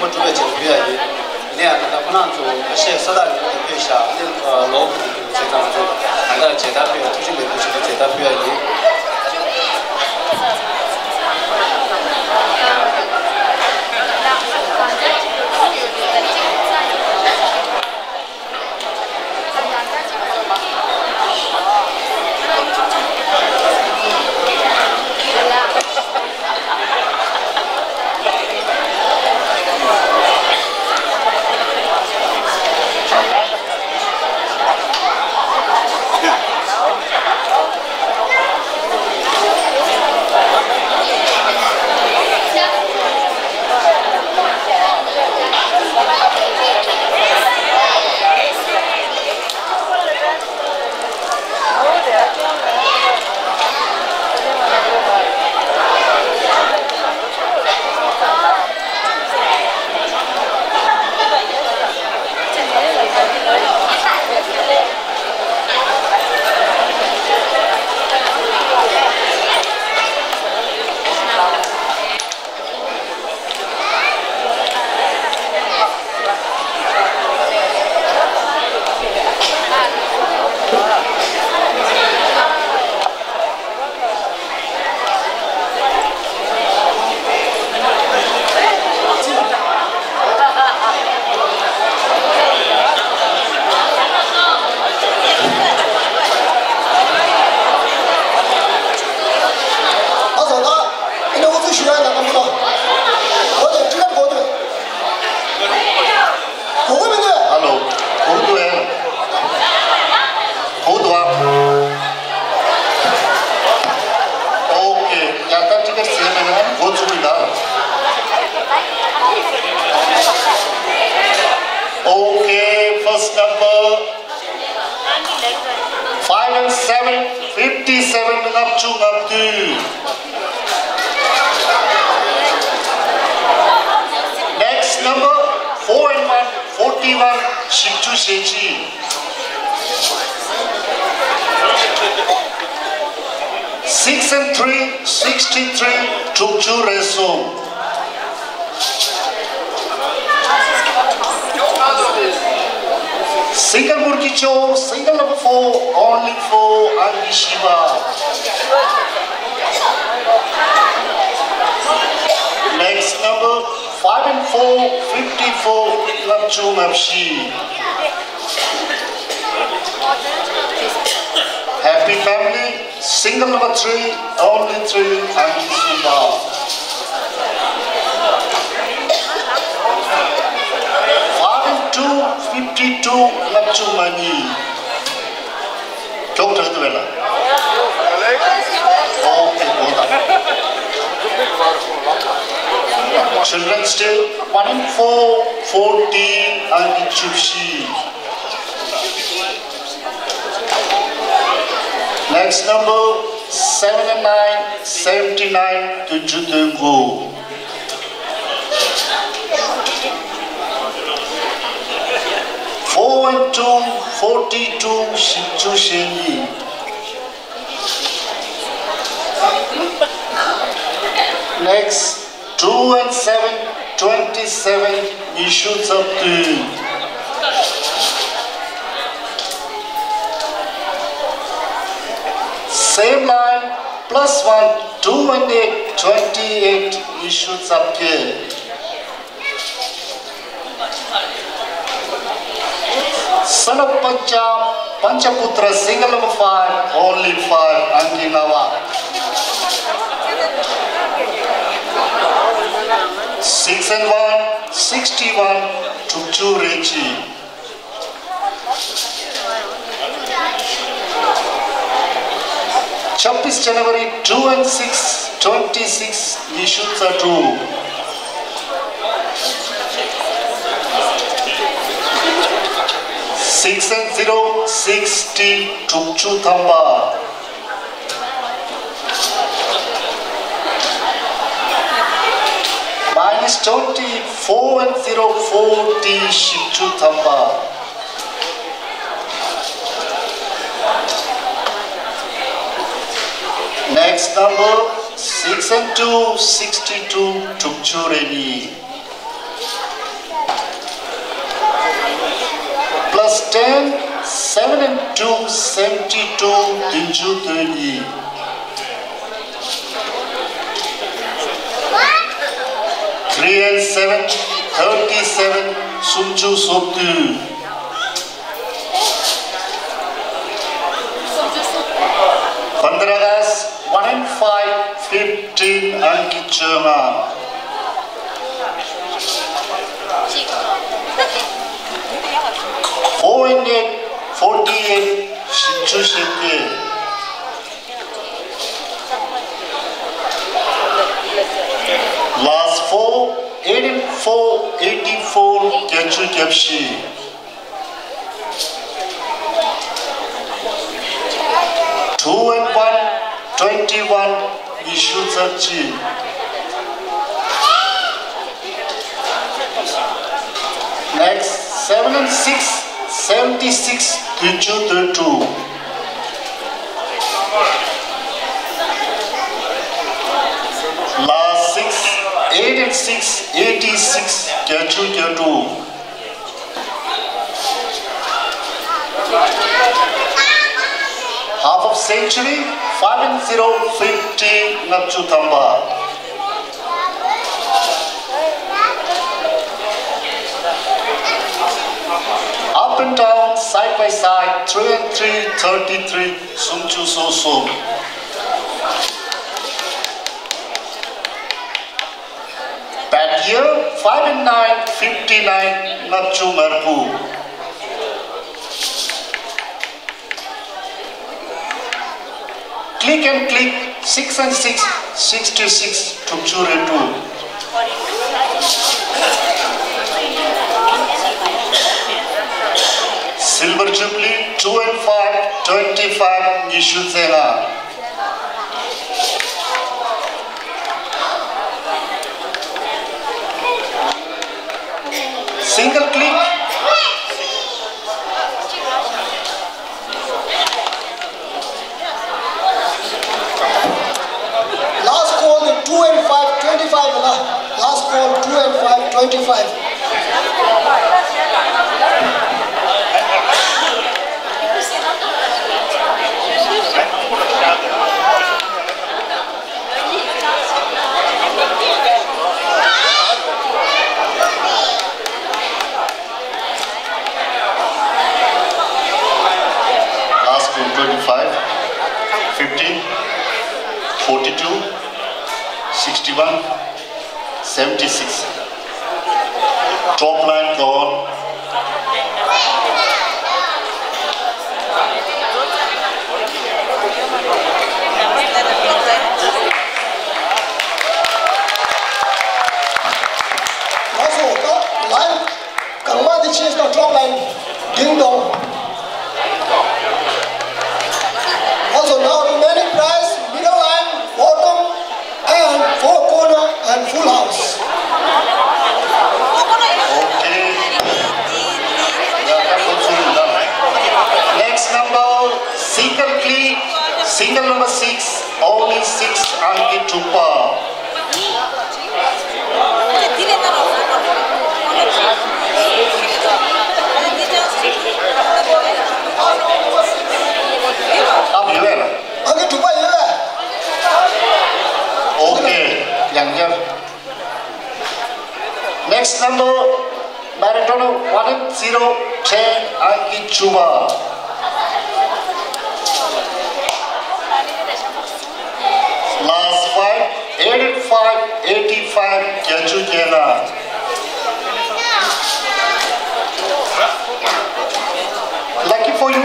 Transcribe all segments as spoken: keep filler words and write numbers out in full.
མ་གྲུབ་པའི་ཆེད་དུ་ཕུལ་ཡ་ཡིན། ཡིན་ན་ཡང་ད་ལྟ་ཁོ་རང་ཚོ་ཁ་ཤས་ས་ཐག་རིང་པོ་ནས་ཕེབས་ཤག་ཨ་ནི་ལོ་གཅིག་གི་བྱས་ཙང་ང་ཚོ་ད་ལྟ་མཇལ་དར་ཕུལ་ཡ། ཐུགས་རྗེ་ལེགས་འབུལ་ཞུ་ཡ། མཇལ་དར་ཕུལ་ཡ་ཡིན། ཨ་ཙི་ད། ཨ་ནི་འུ་ཚོ་ཞུ་ཡ་ན་ད་མོ་ལ། གོ་དེ་ཅི་ལ་གོ་དེ། གོ་གི་མི་འདུག་ཧ་ལོ། གོ་གི་འདུག་ཨེ། གོ་གི་འདུག་ཨ། ཨོ་ཀེ། ཡ་ད་ཅི་ག་ཟེར་མེད་ན་གོ་ཚུགས་གི་ད། ཨོ་ཀེ། First number five and seven, fifty seven, ལྔ་བཅུ་ང་བདུན། Next number four and one, forty one, བཞི་བཅུ་ཞེ་གཅིག Six and three, sixty three, དྲུག་ཅུ་རེ་གསུམ། Single མུར་གྱི་ཅོ། Single number four, only four, ཨང་ཀི་བཞི་པ། Next number five and four, fifty four, ལྔ་བཅུ་ང་བཞི། Happy family, single number three, only three, ཨང་ཀི་གསུམ་པ། Five and two, fifty two, ལྔ་བཅུ་ང་གཉིས། མགྱོགས་དྲགས་འདུག་བས་ལ། ཨོ་ཀེ། གོ་ད། Children's Day, one and four, forty, ཨང་ཀི་བཅུ་བཞི། Next number seven and nine, seventy nine, བདུན་ཅུ་དོན་དགུ། Four and two, forty two, བཞི་བཅུ་ཞེ་གཉིས། Next, two and seven, twenty seven, ཉི་ཤུ་རྩ་བདུན། Same line, plus one, two and eight, twenty eight, ཉི་ཤུ་རྩ་བརྒྱད། Son of Pancha, Panchaputra, single number five, only five, ཨང་ཀི་ལྔ་པ། Six and one, sixty one, དྲུག་ཅུ་རེ་གཅིག། Chaubbis January, two and six, twenty six, ཉི་ཤུ་རྩ་དྲུག། Six and zero, sixty, དྲུག་ཅུ་ཐམ་པ། Minus twenty, four and zero, forty, བཞི་བཅུ་ཐམ་པ། Next number, six and two, sixty two, དྲུག་ཅུ་རེ་གཉིས། Plus ten, seven and two, seventy two, བདུན་ཅུ་དོན་གཉིས། Three and seven, thirty seven, སུམ་ཅུ་སོ་བདུན། Pandra das, one and five, fifteen, ཨང་ཀི་བཅོ་ལྔ། Four and eight, forty eight, བཞི་བཅུ་ཞེ་བརྒྱད། Last four, eight and four, eighty four, བརྒྱད་ཅུ་གྱ་བཞི། Two and one, twenty one, ཉི་ཤུ་རྩ་གཅིག། Next, seven and six, seventy six, བདུན་ཅུ་དོན་དྲུག། Last six, eight and six, eighty six, བརྒྱད་ཅུ་གྱ་དྲུག། Half of century, five and zero, fifty, ལྔ་བཅུ་ཐམ་པ། Up and down, side by side, three and three, thirty three, སུམ་ཅུ་སོ་གསུམ། Bad year, five and nine, fifty nine, ལྔ་བཅུ་ང་དགུ། Click and click, six and six, sixty six, དྲུག་ཅུ་རེ་དྲུག། Silver Jubilee, two and five, twenty five, ཉི་ཤུ་རྩ་ལྔ། Single click. Last call, the two and five, twenty five, la. Last call, two and five, twenty five. Last call, twenty five, fifteen, forty two, sixty one, seventy six. Top line gone. Also, the line, གང་མ་དེ་ཆེས་དང་top line, ding dong. Also, now remaining prize, middle line, bottom, and four corner and full house. Okay. Yeah, that's also done. Next number, single click, single number six, only six, ཨང་ཀི་དྲུག་པ། ཨ་ཡོད་ལ། ཨང་ཀི་དྲུག་པ་ཡོད་ལ། Okay, ཡང་བསྐྱར། Next number, Maradona one and zero, ten, ཨང་ཀི་བཅུ་པ། Last five, eight and five, eighty five, བརྒྱད་ཅུ་གྱ་ལྔ། Lucky for you.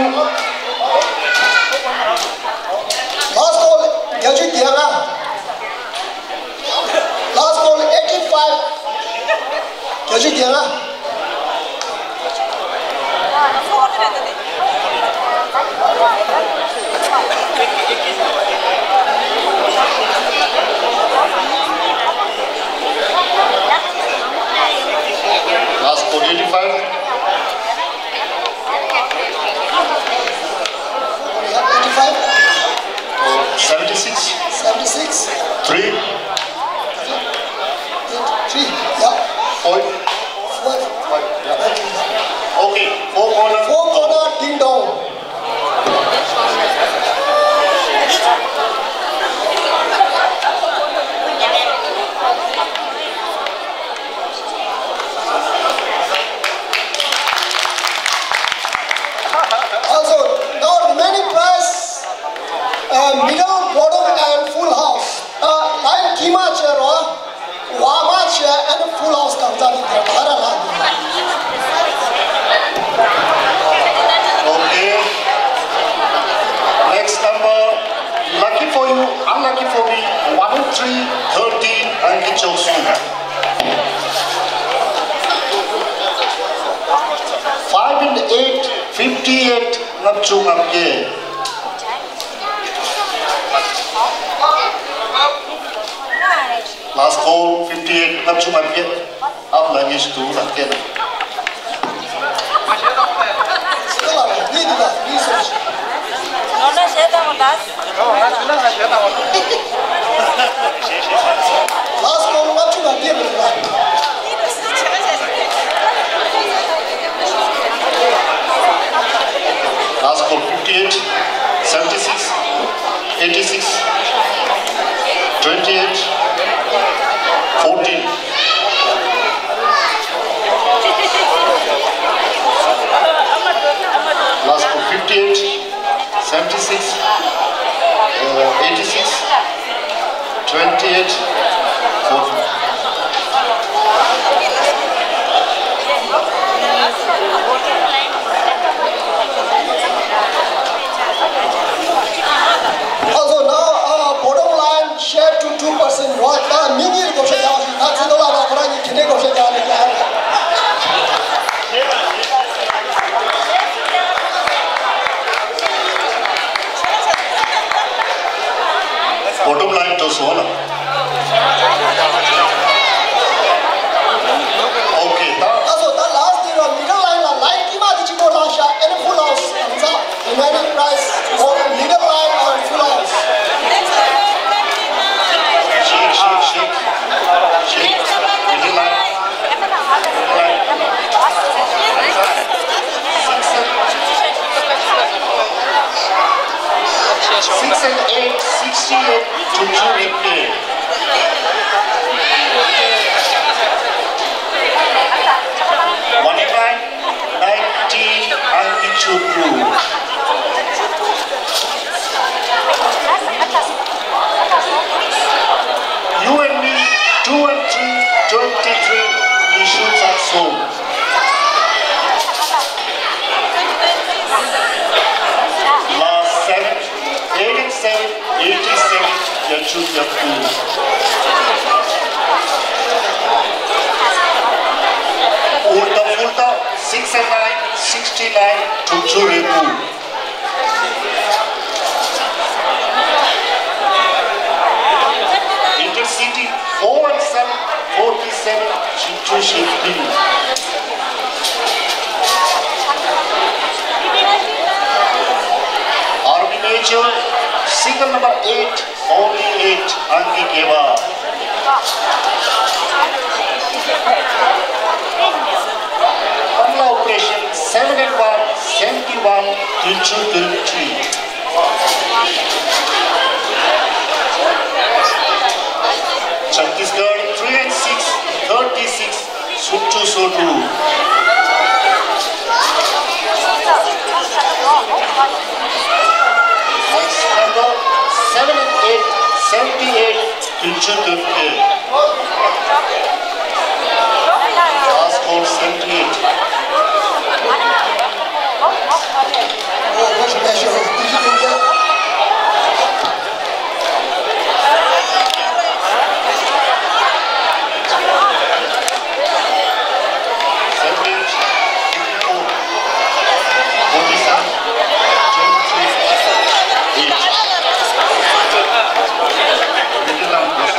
Last call, བརྒྱད་ཅུ་གྱ་ལྔ། Last call, eighty five. བརྒྱད་ཅུ་གྱ་ལྔ། Last call, eighty five. Eighty five. Oh, seventy six. Seventy six. Three. Three. Yeah. Five. Five. Lucky for me, one and three, thirty, Ankit Choksu. Five and eight, fifty-eight, Ngapchu Ngapke. Last call, fifty-eight, Ngapchu Ngapke. Up language to Ngapke. Last call, Ngapchu Ngapke. Last call, fifty-eight, seventy-six, eighty-six, twenty-eight, fourteen. Last call, fifty-eight, seventy-six, uh, eighty-six, twenty-eight, fourteen. Also, now, uh, bottom line, share to two percent. Right now, མི་གཉིས་ལ་བགོ་བཤའ་རྒྱག་པ་ཞིག་ད་ཚེ་རྡོ་ལགས་དང་ཁོ་རང་གཉིས་ག་འདྲའི་བགོ་བཤའ་རྒྱག་ནས་རྒྱག་རེད། Bottom line འགྲོ་སོང་ལ། Okay, ད། ད་སོ་ད་last day ལ་middle line ལ་line དཀྱིལ་མ་དེ་གཅིག་པོ་ལངས་ཤག any full house ཨང་ཚ། Remaining prize for middle line on full house. Shake, shake, shake. Shake. Middle line. Six and eight, sixty-eight, Chukchu Rinpoche. One nine, ninety, Angichukwu. You and me, two and three, twenty-three, Nishu Tsatso. Last seven, eight and seven, eighty-seven, Yachu Yapu. Ulta Fulta, six and nine, sixty-nine, Chukchu Repu. Intercity, four and seven, forty-seven, Chukchu Shimpi. Army Major, single number eight, only eight, Angi Keba. Pamla Operation, seven and one, seventy-one, Tunchu Tunchi. Chhattisgarh, three and six, thirty-six, Suttu Sotu. Next number seven and eight, seventy-eight, Tunchu Tunke. Last call, seventy-eight. Oh, what's the measure? Tunchu Tunke.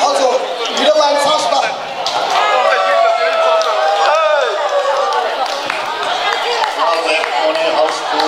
Also, middle line fast back. Only house to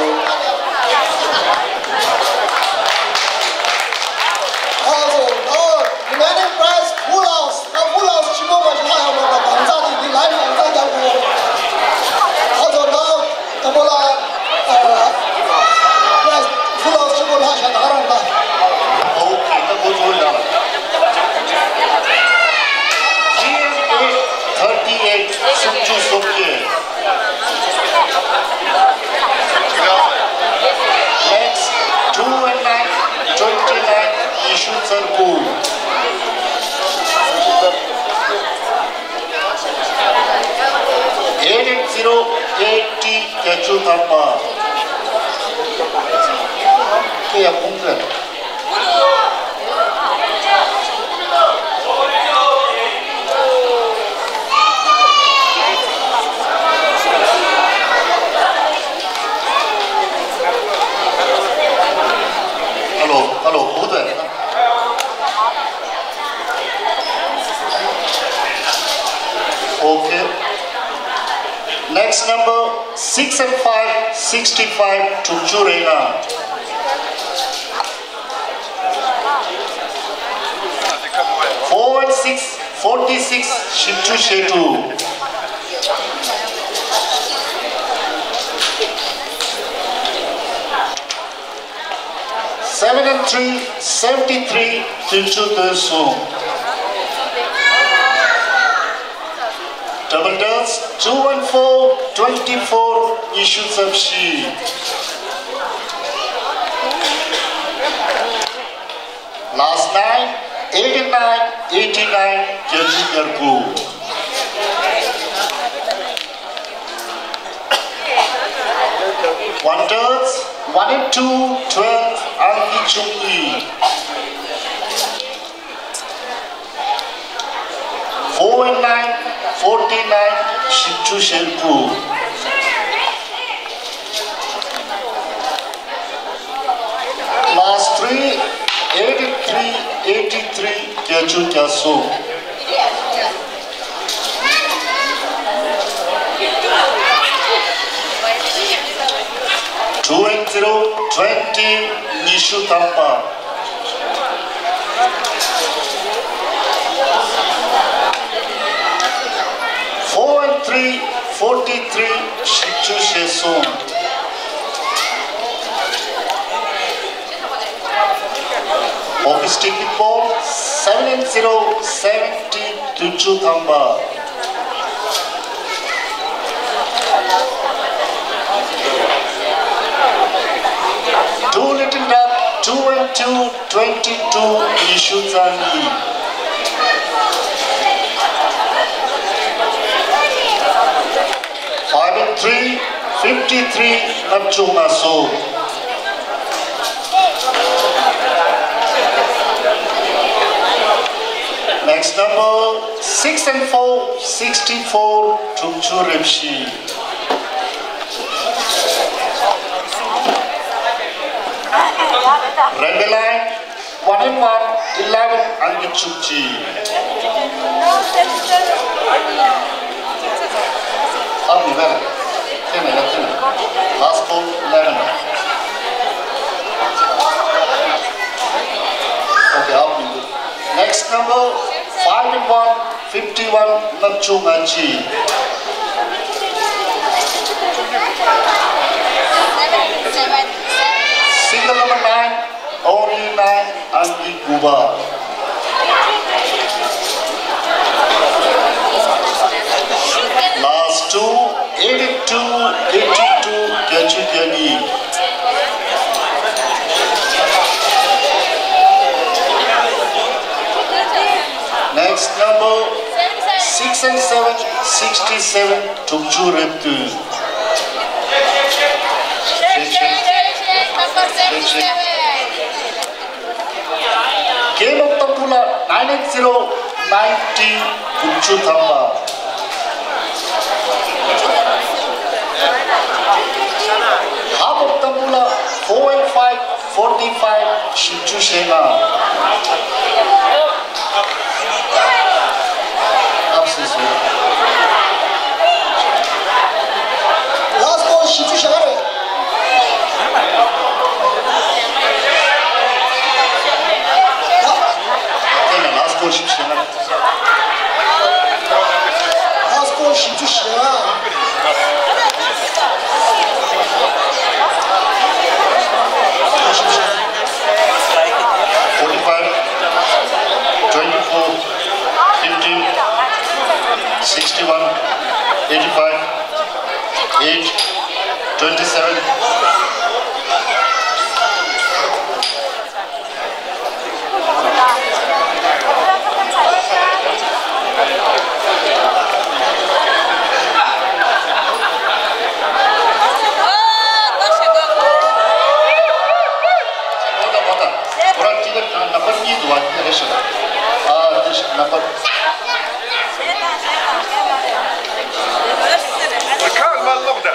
Number six and five, sixty-five, དྲུག་ཅུ་རེ་ལྔ། Four and six, forty-six, བཞི་བཅུ་ཞེ་དྲུག། Seven and three, seventy-three, བདུན་ཅུ་དོན་གསུམ། Double dance, two and four, twenty-four, ཉི་ཤུ་རྩ་བཞི། Last nine, eighty-nine, eighty-nine, བརྒྱད་ཅུ་གྱ་དགུ། One dance, one and two, twelve, ཨང་ཀི་བཅུ་གཉིས། Four and nine, forty-nine, བཞི་བཅུ་ཞེ་དགུ། Last three, eighty-three, eighty-three, བརྒྱད་ཅུ་གྱ་གསུམ། Two and zero, twenty, ཉི་ཤུ་ཐམ་པ། Four and three, forty-three, བཞི་བཅུ་ཞེ་གསུམ། Hockey stick with ball, seven and zero, seventy, བདུན་ཅུ་ཐམ་པ། Two little duck, two and two, twenty-two, ཉི་ཤུ་རྩ་གཉིས། Five and three, fifty-three, ལྔ་བཅུ་ང་གསུམ། Next number, six and four, sixty-four, དྲུག་ཅུ་རེ་བཞི། Red line, one and one, eleven, ཨང་ཀི་བཅུ་གཅིག། Up eleven. Ten, eleven. Last ball, eleven. Okay, up. Next number, five and one, fifty-one, ལྔ་བཅུ་ང་གཅིག། Single number nine, only nine, ཨང་ཀི་དགུ་པ། Last two, eighty-two, eighty-two, བརྒྱད་ཅུ་གྱ་གཉིས། Next number, six and seven, sixty-seven, དྲུག་ཅུ་རེ་བདུན། Game of Tambula, nine and zero, ninety, དགུ་བཅུ་ཐམ་པ། Half of Tambula, four and five, forty-five, བཞི་བཅུ་ཞེ་ལྔ། ཨབ་སི་སི། Last ball བཞི་བཅུ་ཞེ་ལྔ་རེད། དེ་ནས་last ball བཞི་བཅུ་ཞེ་ལྔ་རེད། Last ball བཞི་བཅུ་ཞེ་ལྔ། Forty-five, twenty-four, fifteen, sixty-one, eighty-five, eight, twenty-seven. ཁོ་རང་གཅིག་ལ་ནམ་པར་གཉིས་འདུག་བ། དེ་རེད་ཤག་ཨ་དེ་ནམ་པར། ཁ་མ་ལོག་ད།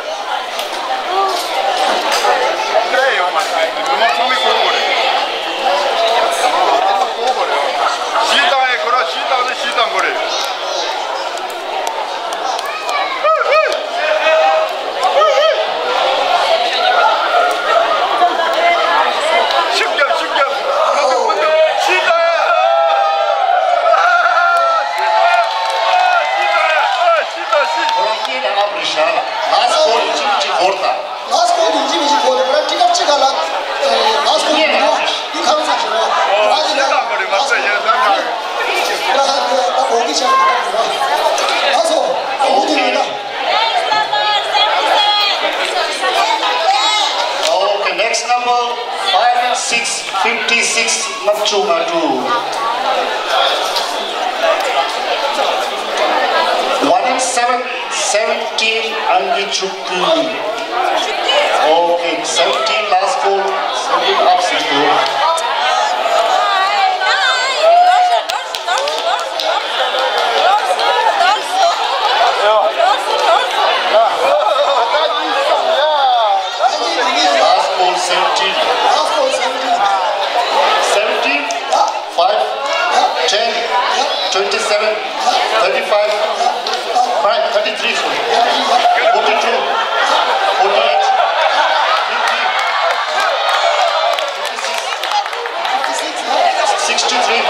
ལྔ་བཅུ་ང་དྲུག One and seven, seventeen, ཨང་ཀི་བཅུ་དགུ། Okay, seventeen, last call, seventeen, up, six, two. Last call, seventeen. Seventeen, five, ten, twenty-seven, thirty-five, five, thirty-three, sorry. Forty-two, forty-eight, fifty, fifty-six, sixty-three,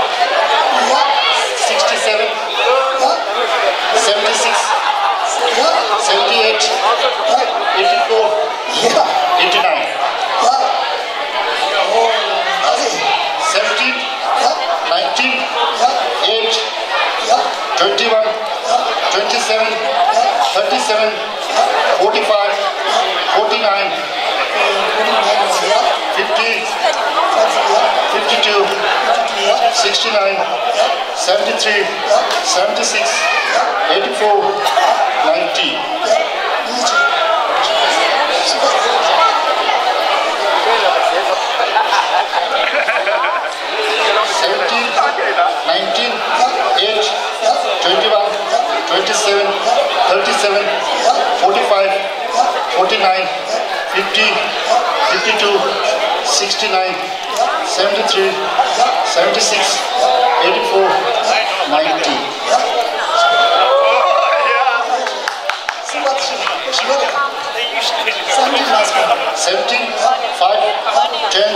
sixty-seven, seventy-six, seventy-eight, eighty-four, eighty-nine, seventeen, nineteen, eight, twenty-one, twenty-seven, thirty-seven, forty-five, forty-nine, fifty, fifty-two, sixty-nine, seventy-three, seventy-six, eighty-four, ninety. Seventeen, nineteen, eight, twenty-one, twenty-seven, thirty-seven, forty-five, forty-nine, fifty, fifty-two, sixty-nine, seventy-three, seventy-six, eighty-four, ninety. Seventeen, five, ten,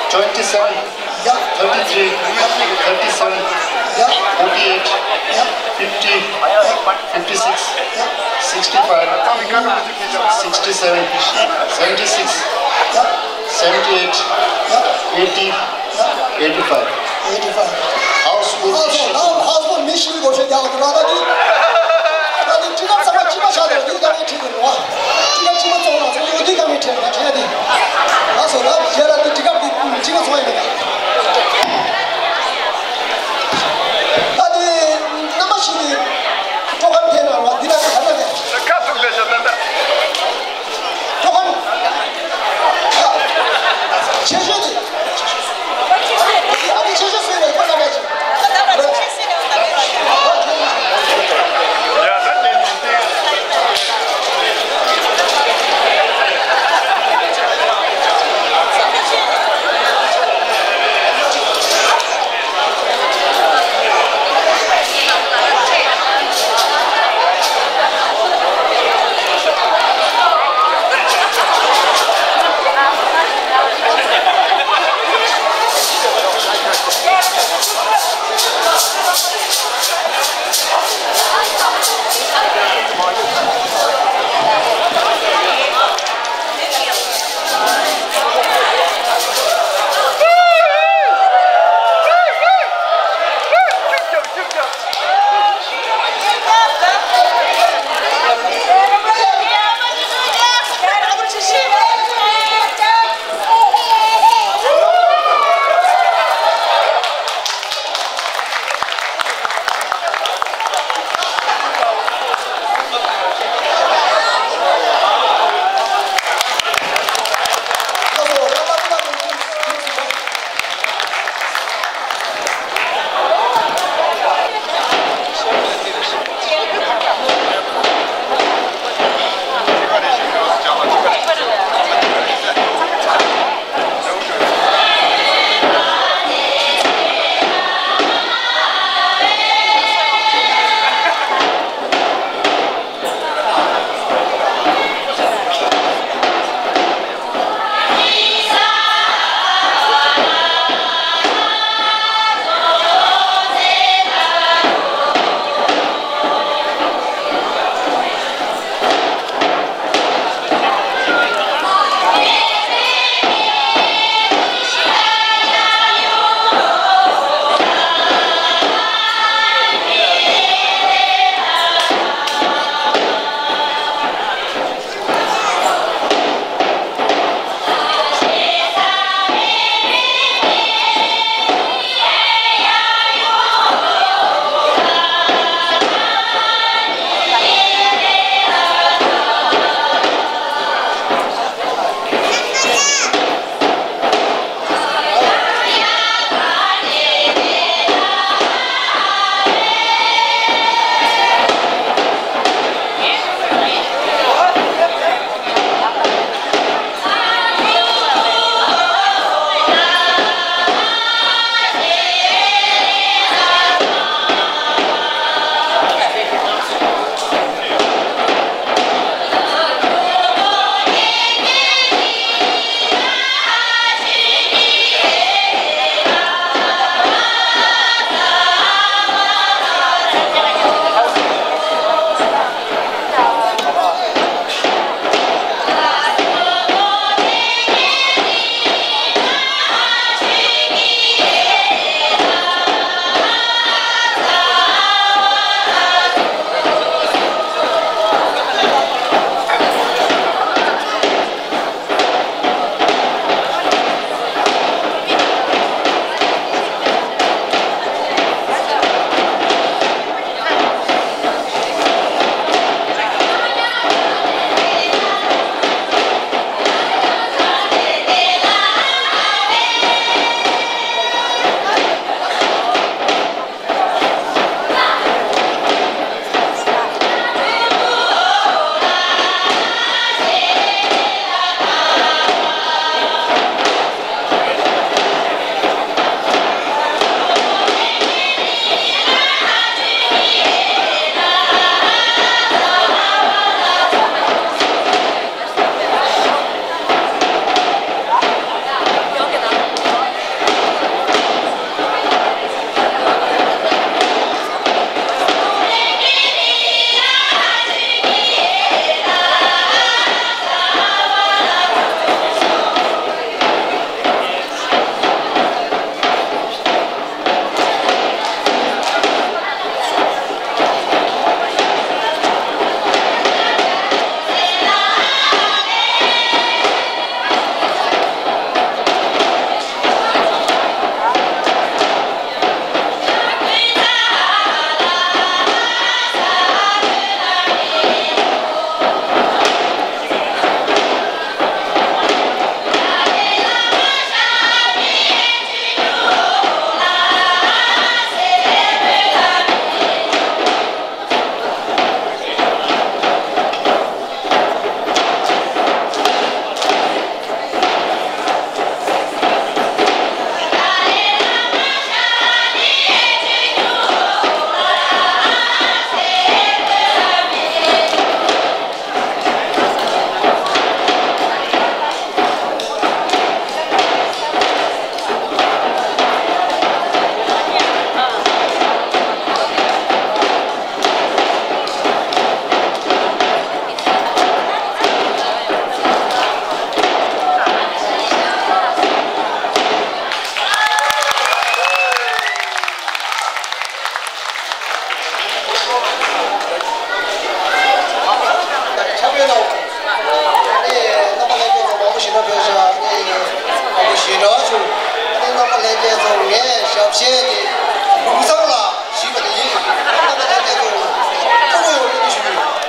twenty-seven, thirty-three, thirty-seven, forty-eight, fifty, fifty-six, sixty-five, sixty-seven, seventy-six, seventy-eight, eighty, eighty-five. Eighty-five. House full. House full, house full, mission go check out. ད་ནི་ཊི་ཀེཊ་ཚང་མ་གཅིག་པ་ཆགས་འདུག་འདི་ཀ་མེད་ཁྲིད་འདུག་རོ། ཊི་ཀེཊ་གཅིག་པ་བཙོང་ན་ཚོང་འདི་ཀ་མེད་ཁྲིད་འདུག་ཁྱེད་འདི། ལགས་སོ། ད་རྗེས་ལ་འདི་ཊི་ཀེཊ་འདི་གཅིག་པ་བཙོང་ཡིན་པ། ད་འདི་རྣམ་པ་ཞིག་གིས་ཀྲོ་ཁར་འཐེན་ན་རོ། འདི་ལ་ག་ལ་ནས། ཁ་ཐུག་པའི་ཞོ་ད་ད། ཀྲོ་ཁར། ཆེ་ཤོས་འདི། ཨ་ནི་ཆེ་ཤོས་སུ་ཡིན་པ་ཁོ་ན་མེད་ཅིང་། ཁོ་བོད་ཤ་ནི་ཨ་ཁུ་ཞེ་དྲག་བྱུང་། ཨ་ནི་རྣམ་པ་ལྷན་རྒྱས་ཚོ་ངས་ཞབས་ཕྱི་དེ་ལུང་བསམ་ལ་ཞུས་པ་དེ་ཡིན། རྣམ་པ་ལྷན་རྒྱས་ཚོ་ཐུགས་ཡོང་རེ་ཞུ།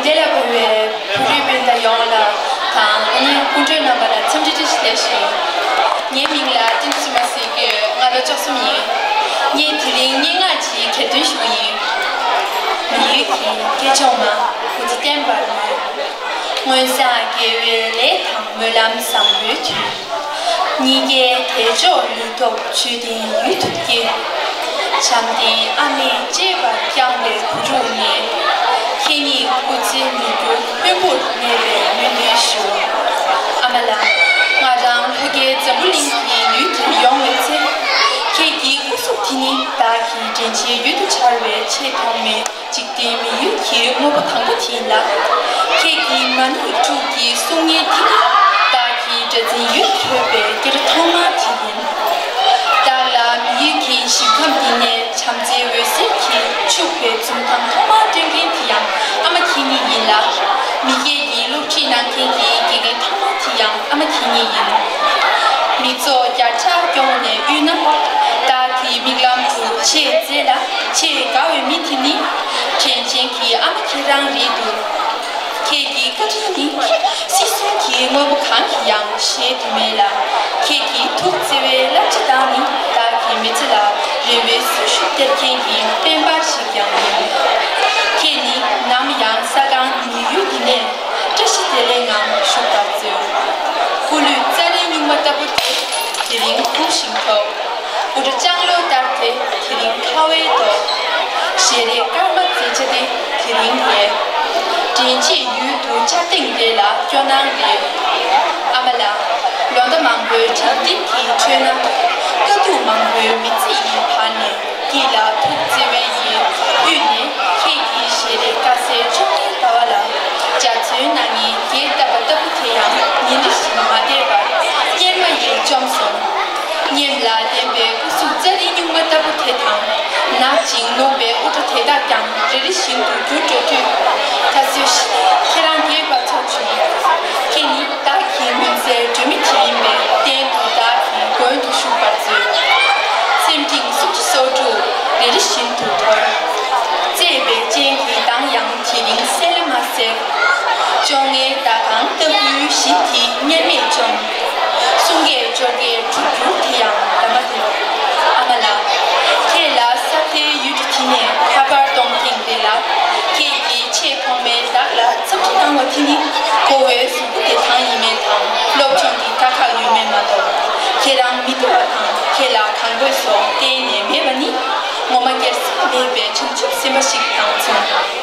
འདི་ལ་ཕེབས་པའི་བོད་རིགས་སྤུན་ཟླ་ཡོངས་ལ་དང་ཨ་ནི་སྐུ་མགྲོན་རྣམ་པ་ལ་འཚམས་འདྲི་བཀྲ་ཤིས་བདེ་ལེགས་ཞུ། ངའི་མིང་ལ་བསྟན་འཛིན་བསོད་ནམས་ཟེར་གྱི་ཡོད། ང་ལོ་བཅུ་གསུམ་ཡིན། ངས་དེ་རིང་སྙན་ངག་ཅིག་གྱེར་འདོན་ཞུ་གི་ཡིན། མི་ཡུལ་གྱི་སྐད་ཅོར་མ། སྐུ་ཚེ་བརྟན་པར་སྨོན། སྔོན་བསགས་དགེ་བའི་ལས་དང་སྨོན་ལམ་བཟང་པོའི་མཐུས། གཉིས་ཀའི་དལ་འབྱོར་ལུས་སྟོབས་ཆོས་ལྡན་ཡུལ་དུ་སྐྱེས། བྱམས་ལྡན་ཨ་མས་གཅེས་པར་བསྐྱངས་པའི་བུ་ཕྲུག་ངས། ཁྱེད་ཉིད་སྐུ་ཚེ་མི་འགྱུར་ལྷུན་པོར་གནས་པའི་སྨོན་འདུན་ཞུ། ཨ་མ་ལགས། ང་རང་ལྷོ་ཁའི་འཛམ་བུ་གླིང་གི་ཡུལ་དུ་ཡོང་བའི་ཚེ། ཁྱེད་ཀྱི་སྐུ་གཟུགས་དེ་ནི་བདག་གི་དྲིན་ཆེན་ཡུལ་དུ་འཆར་བའི་ཆེས་ཐོག་མའི་འཇིག་རྟེན་མི་ཡུལ་གྱི་དངོས་པོ་དང་པོ་དེ་ཡིན་ལ། ཁྱེད་ཀྱི་མ་ཎི་ཡིག་དྲུག་གི་གསུང་སྙན་དེ་ནི་བདག་གི་གྲྭ་བཙུན་ཡུལ་བྲོས་པའི་སྐྱེ་རུ་ཐོག་མ་དེ་ཡིན། བདག་ལ་མི་ཡུལ་གྱི་ཞིང་ཁམས་འདི་ནས་བྱམས་བརྩེའི་འོད་ཟེར་གྱིས་ཕྱུག་པའི་འཛུམ་མདངས་ཐོག་མར་སྟོན་མཁན་དེ་ཡང་ཨ་མ་ཁྱེད་ཉིད་ཡིན་ལ། མི་སྐྱེས་ཀྱི་སློབ་ཁྲིད་གནང་མཁན་གྱི་དགེ་རྒན་ཐོག་མ་དེ་ཡང་ཨ་མ་ཁྱེད་ཉིད་ཡིན། མི་ཚོགས་བརྒྱ་ཕྲག་ཀྱོང་ནས་དབུས་ན། བདག་གི་མིག་ལམ་དུ་ཆེས་མཛེས་ལ་ཆེས་དགའ་བའི་མི་དེ་ནི། དྲིན་ཅན་གྱི་ཨ་མ་ཁྱེད་རང་རེད་འདུག་ཁྱེད་ཀྱི་བཀའ་དྲིན་ནི། སྲིད་གསུམ་གྱི་དངོས་པོ་གང་གིས་ཡང་གཞལ་དུ་མེད་ལ། ཁྱེད་ཀྱི་ཐུགས་བརྩེ་བའི་བསླབ་བྱ་དང་ནི་བདག་གི་མི་ཚེ་ལ་རེ་བའི་གསོན་ཤུགས་སྟེར་མཁན་གྱི་དཔལ་འབར་ཞིག་ཀྱང་ཡིན། ཁྱེད་ནི་ནམ་ཡང་ས་སྒང་མི་ཡུལ་འདི་ནས་བཀྲ་ཤིས་བདེ་ལེགས་ངང་བཞུགས་པར་མཛོད། སྐུ་ལུས་རྩ་རིའི་སྨྱུག་མ་ལྟ་བུ་དེ་དེ་རིང་འཁུར་ཞིང་ཐོགས། དབུ་སྐྲ་ལྕང་ལོ་ལྟར་དེ་དེ་རིང་ཁ་བའི་ཏོག་ཞལ་རས་དཀར་དམར་མཛེས་ཆ་དེ་དེ་རིང་རེད། དྲིན་ཆེན་ཡུལ་དུ་ཆ་སྟེང་དེ་ལ་སྐྱོ་སྣང་རེད། ཨ་མ་ལགས། ལོ་ཟླ་མང་པོའི་དྲན་རྟེན་གྱི་ཁྲོད་ན། དཀའ་སྡུག་མང་པོའི་མི་ཚེ་ཡི་བར་ནས། སྐྱིད་ལ་ཐུགས་བརྩེ་བའི་ཡིད་དབུས་ནས། ཁྱེད་ཀྱི་ཞལ་རས་དཀར་གསལ་ཕྱོགས་སྔའི་ཟླ་བ་ལ། འཇའ་ཚོན་སྣ་ལྔའི་རྒྱས་བཏབ་པ་ལྟ་བུ་དེ་ཡང་ཉིན་རེ་བཞིན་མ་འདས་པར་གཉེར་མ་ཡིས་བཅོམ་སོང་། སྙེམས་ལ་ལྡན་པའི་སྐུ་གཟུགས་རྩ་རིའི་སྨྱུག་མ་ལྟ་བུ་དེ་དང་། ནག་ཅིང་རྣོ་བའི་དབུ་སྐྲ་དེ་དག་ཀྱང་རེ་རེ་བཞིན་དུ་འགྱུར་འགྲོ་དུས། ད་གཟོད་ཤི་ནས་ཁྱེད་རང་རྒྱལ་བ་ཚོར་བྱུང་། ཁྱེད་ནི་བདག་གི་མུན་སེལ་སྒྲོན་མེ་དེ་ཡིན་པས་གཏན་དུ་བདག་གི་མགོན་དུ་བཞུགས་པར་མཛོད། སེམས་སྤྲིན་སུམ་ཅུ་སོ་དྲུག་རེ་རེ་བཞིན་དུ་འཐོར། བརྩེ་བའི་སྤྱན་གྱི་མདངས་ཡང་དེ་རིང་གསལ་ལ་མ་གསལ། བཅོ་ལྔའི་ཟླ་གང་ལྟ་བུའི་བཞིན་དེ་སྙེམས་མེད་བཅོམ། གསུང་སྐད་ཅོག་གེ་དྲུག་འགྱུར་དེ་ཡང་འདབ་མ་དེ། ཨ་མ་ལགས། ཁྱེད་ལ་ས་མཐའི་ཡུལ་གྲུ་དེ་ནས་ཁ་པར་གཏོང་ཐེངས་རེ་ལ། ཁྱེད་ཀྱིས་ཆེས་ཐོག་མའི་བདག་ལ་འཚམས་འདྲི་གནང་བ་དེ་ནི་མགོ་བོའི་གཟུགས་པོ་བདེ་ཐང་ཡིན་མིན་དང་སློབ་སྦྱོང་གི་དཀའ་ཁག་ཡོད་མེད་མ་གཏོགས། ཁྱེད་རང་མི་བདེ་བ་དང་ཁྱེད་ལ་གང་དགོས་སོགས་གཏན་ནས་མེད་པ་ནི། ངོ་མ་སྐྱེ་ས་མེད་པའི་བྱང་ཆུབ་སེམས་དཔའ་ཞིག་དང་མཚུངས།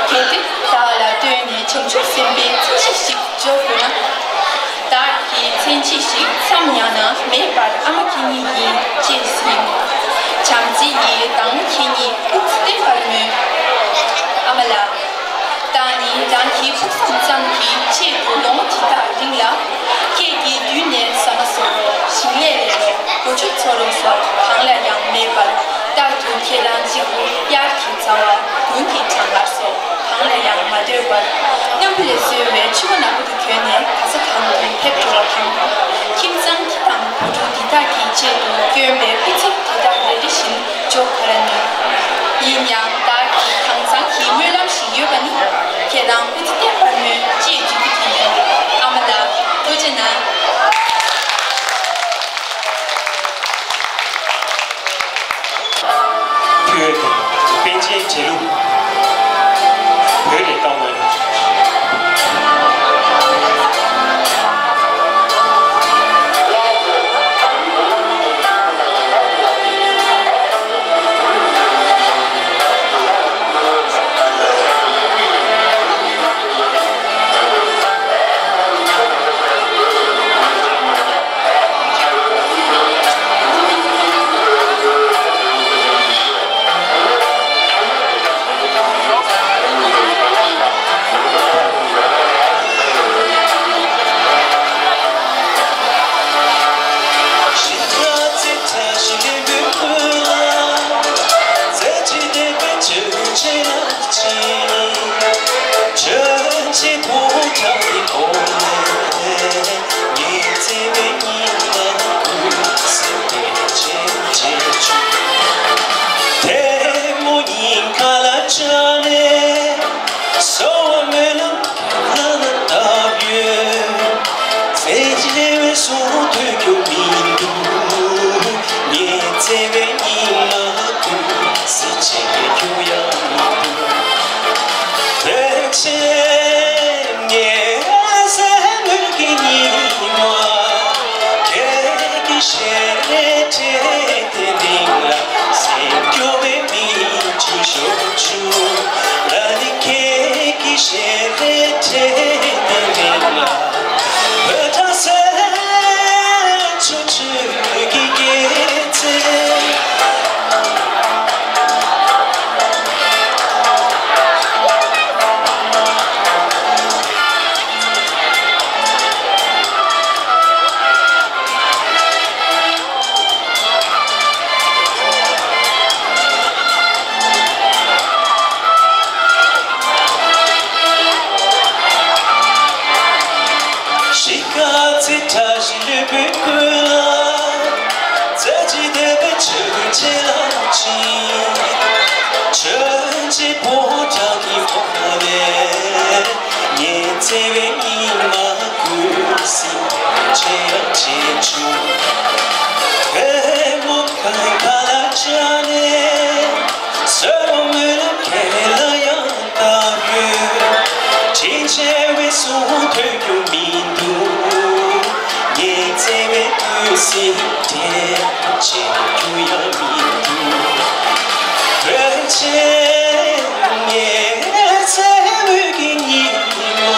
གལ་ཏེ་བདག་ལ་ལྟོས་ནས་བྱང་ཆུབ་སེམས་དཔའི་མཚན་གཞི་ཞིག་འཇོག་དགོས་ན། བདག་གི་མཚན་གཞི་ཞིག་མཚམས་ཡང་ན་མེད་པར་ཨ་མ་ཁྱེད་ཉིད་ཡིན་ཅེས་ཟིན། བྱམས་བརྩེ་ཡིས་བདག་མོ་ཁྱེད་ཉིད་སྐུ་ཚེ་བརྟན་པར་སྨོན། ཨ་མ་ལགས། བདག་ནི་རང་གི་ཕུགས་བསམ་ཙམ་གྱི་ཆེད་དུ་ལོ་ངོ་དེ་དག་རིང་ལ། ཁྱེད་ཀྱི་མདུན་ནས་ཟ་མ་ཟོ་རོགས། ཞིང་ལས་ལས་རོགས། སྒོ་ཕྱུགས་འཚོ་རོགས་སོགས་གང་ལ་ཡང་མེད་པར། རྟག་ཏུ་ཁྱེད་རང་གཅིག་པུ་དབྱར་གྱི་ཟླ་བ། དགུན་གྱི་གྲང་ངར་སོགས་གང་ལ་ཡང་མ་ལྟོས་པར། སྔོན་པོ་ལས་བཟོས་པའི་ཕྱུ་པ་ནག་པོ་དེ་གྱོན་ནས་ག་ས་གང་དུ་ཕེབས་འགྲོ་བ་དང་། ཁྱིམ་ཚང་གི་དང་བུ་ཕྲུག་འདི་དག་གི་ཆེད་དུ་བསྐྱོན་པའི་སྐུ་ཚེ་དེ་དག་རེ་རེ་བཞིན་འཇོག་ག་ར་ནུས། ཡིན་ཡང་བདག་གི་དྭངས་གཙང་གི་སྨོན་ལམ་ཞིག་ཡོད་པ་ནི། ཁྱེད་རང་སྐུ་ཚེ་བརྟན་པར་སྨོན་ཅེས་བརྗོད་རྒྱུ་དེ་ཡིན། ཨ་མ་ལགས། ཐུགས་རྗེ་གནང་། ཕུལ། པཎ་ཆེན་བྲེལ་ལུགས། བོད་ནས་བཏང་བ། ད་ཞིག་ལུས་པོའི་ཀུན་ལ་རྩེ་གཅིག་བསྡད་པའི་ཆོས་ཀྱི་ལམ་ཅིག་ཆོས་ཀྱི་ཕོ་བྲང་གི་འོག་ནས་ངའི་བརྩེ་བའི་ཉི་མ་ཀུན་གཟིགས་ཆེ་ཡང་ཆེ་བྱུང་། བོད་མོ་གང་ག་ལ་བཅར་ནས། སོས་མོ་སྨོན་ལམ་ཁས་ལ་ཡང་བཏབ་ཡོད། ཕྱིན་ཆད་འོད་སྲུང་ཐོས་རྒྱུ་མི་འདུག་ངའི་བརྩེ་བའི་དུས་སུ་དྲན་བྱེད་རྒྱུ་ཡང་མི་འདུག་བོད་ཆེན་ངའི་བརྩེ་བའི་ཉི་མ།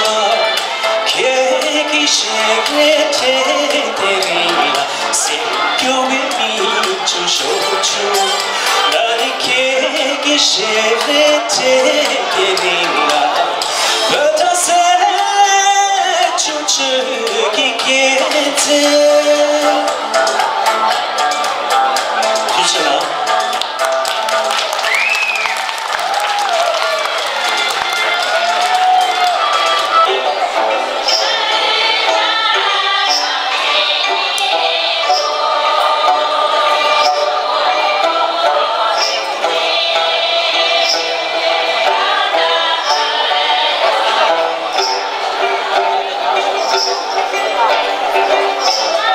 ཁྱེད་ཀྱི་ཞལ་རས་བྲིས་དེ་རིང་ལ་སེམས་སྐྱོ་བའི་མིག་ཆུ་ཤོར་བྱུང་། ང་ནི་ཁྱེད་ཀྱི་ཞལ་རས་བྲིས་དེ་རིང་ལ་བོད་དང་སེམས་ཆུ་ཆུ་གི་སྐྱེད་ཚལ། ཐུགས་རྗེ་ཆེ་གནང་།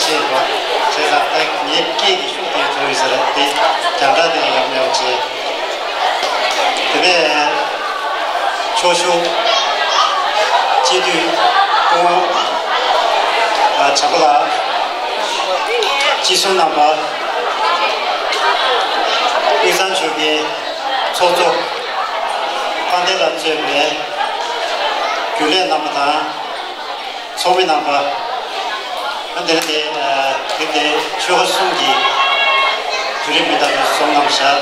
བྱས་ཙང་ད་ངའི་སྐད་ཀྱི་ཤུགས་དེ་ཚོ་ཡོད་ས་རེད་དེ། རྒྱང་བསྒྲགས་དེ་ལ་ཡང་མེད་པ་བྱས། དེ་ནས་ཕྱོགས་བཞུགས་སྤྱི་འཐུས་སྐུ་ངོ་བྱམས་པ་ལགས། སྤྱི་ཟུར་རྣམ་པ། དབུས་གཙང་ཆོལ་ཁའི་ཚོགས་གཙོ་དཔལ་ལྡན་ལགས་གཙོས་པའི་རྒྱུན་ལས་རྣམ་པ་དང་། ཚོགས་མི་རྣམ་པ། ཨ་དེ་རིང་དེ་ཨ་དེ་དེ་ཆོལ་ཁ་གསུམ་གྱི་བོད་རིགས་མི་སྣ་དང་འཛོམས་གནང་བཞག་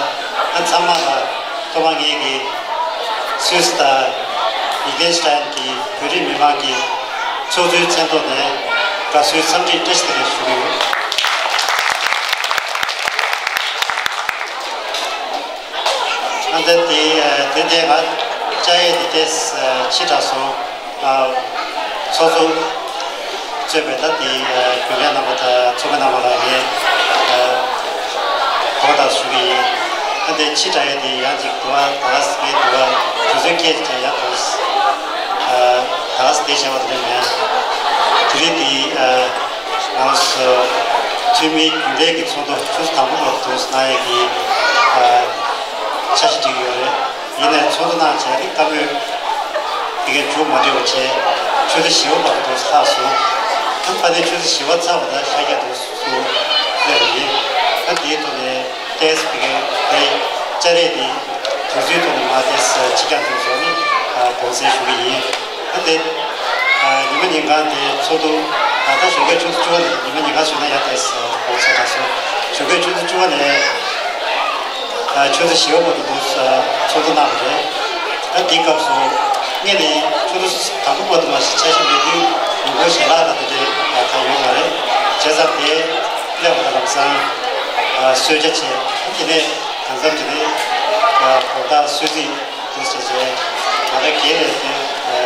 ཨ་ཚང་མ་ལ་ཐོག་མ་ངེད་ཀྱི་སུད་སི་དང་ལིག་ཏེན་སི་ཏན་གྱི་བོད་རིགས་མི་མང་གི་ཚོགས་གཙོའི་མཚན་ཐོག་ནས་དགའ་བསུའི་འཚམས་འདྲི་བཀྲ་ཤིས་བདེ་ལེགས་ཞུ་གི་ཡོད། ཨ་ད་དེ་དེ་དེ་ང་བཅར་ཡས་དེ་དེ་ཕྱི་དྲགས་སོང་། ཚོགས་གཙོ་གཙོས་པའི་ད་དེ་རྒྱུན་ལས་རྣམ་པ་དང་ཚོགས་མི་རྣམ་པ་ལ་ངས་གོ་བརྡ་ཞུ་གི་ཡིན། ཨ་དེ་ཕྱི་དྲགས་ཡས་དེ་ཡང་ཅིག་འདུག་ཨ། ད་ངས་འདུག་ཨ་དུས་ཚོད་སྐད་ཅིག་ཡག་འདུག་ད་ལྟ་བྱས་པ་དེ་འདྲ་མེད། དེ་རིང་འདི་ང་ཚོ་འཐུས་མིའི་རྒྱུན་ལས་ཀྱི་ཚོགས་འདུ་ཆུ་ཚོད་དང་པོ་བར་དུ་གནང་ཡས་ཀྱི་འཆར་གཞི་བསྒྲིགས་ཡོད་རེད། ཡིན་ནའི་ཚོགས་འདུ་གནང་བྱས་རིགས་བཀའ་མོལ་དེ་གའི་མཇུག་མ་སྒྲིལ་བ་བྱས་ཆུ་ཚོད་བཞི་པ་བར་དུ་ལྷག་སོང་། ད་ཕ་ནས་ཆུ་ཚོད་བཞི་པ་ཚར་བ་དང་ཤར་རྒྱག་ཏུ་སླེབས་པ་ཡིན། ད་དེའི་ཐོག་ནས། ཏེས་པི་ཀེ་དེ་བཅའ་རེས་དེ་དུས་ཚོད་ཐོག་ནས་མ་ཏེས་ཅི་ཀྱང་དུས་ཚོད་ནི་དགོངས་སེལ་ཞུ་གི་ཡིན། ཨ་དེ་ཉི་མ་ཉིན་གང་དེ་ཚོགས་འདུ་ད་ལྟ་ཞོགས་ཀས་ཆུ་ཚོད་བཅུ་པ་ནས་ཉི་མ་ཉིན་གང་བཟོས་ན་ཡག་ཏེས་དགོངས་སེལ་དང་སོ་ཞོགས་ཀས་ཆུ་ཚོད་བཅུ་པ་ནས་ཆུ་ཚོད་བཞི་པ་བར་དུ་འདུག་ཚོགས་འདུ་གནང་བ་རེད། ད་དེའི་སྐབས་སུ་སྔོན་ནས་ཆུ་ཚོད་དང་པོ་བར་དུ་མ་ཞིག་འཆར་གཞི་མེད་དུས་ཉིན་གུང་ཞལ་ལག་དང་དེ་འདྲའི་ད་ཡོང་བ་རེད། བྱས་ཙང་དེ་སླེབས་པ་དང་ལམ་སང་གསོལ་ཇ་བྱས། དེ་ནས་གང་འཚམ་དེ་ནས་གོ་ཐག་གསོལ་ཚིགས་དུ་བྱས་བྱས་ང་རང་སྒེར་ལས་དེ་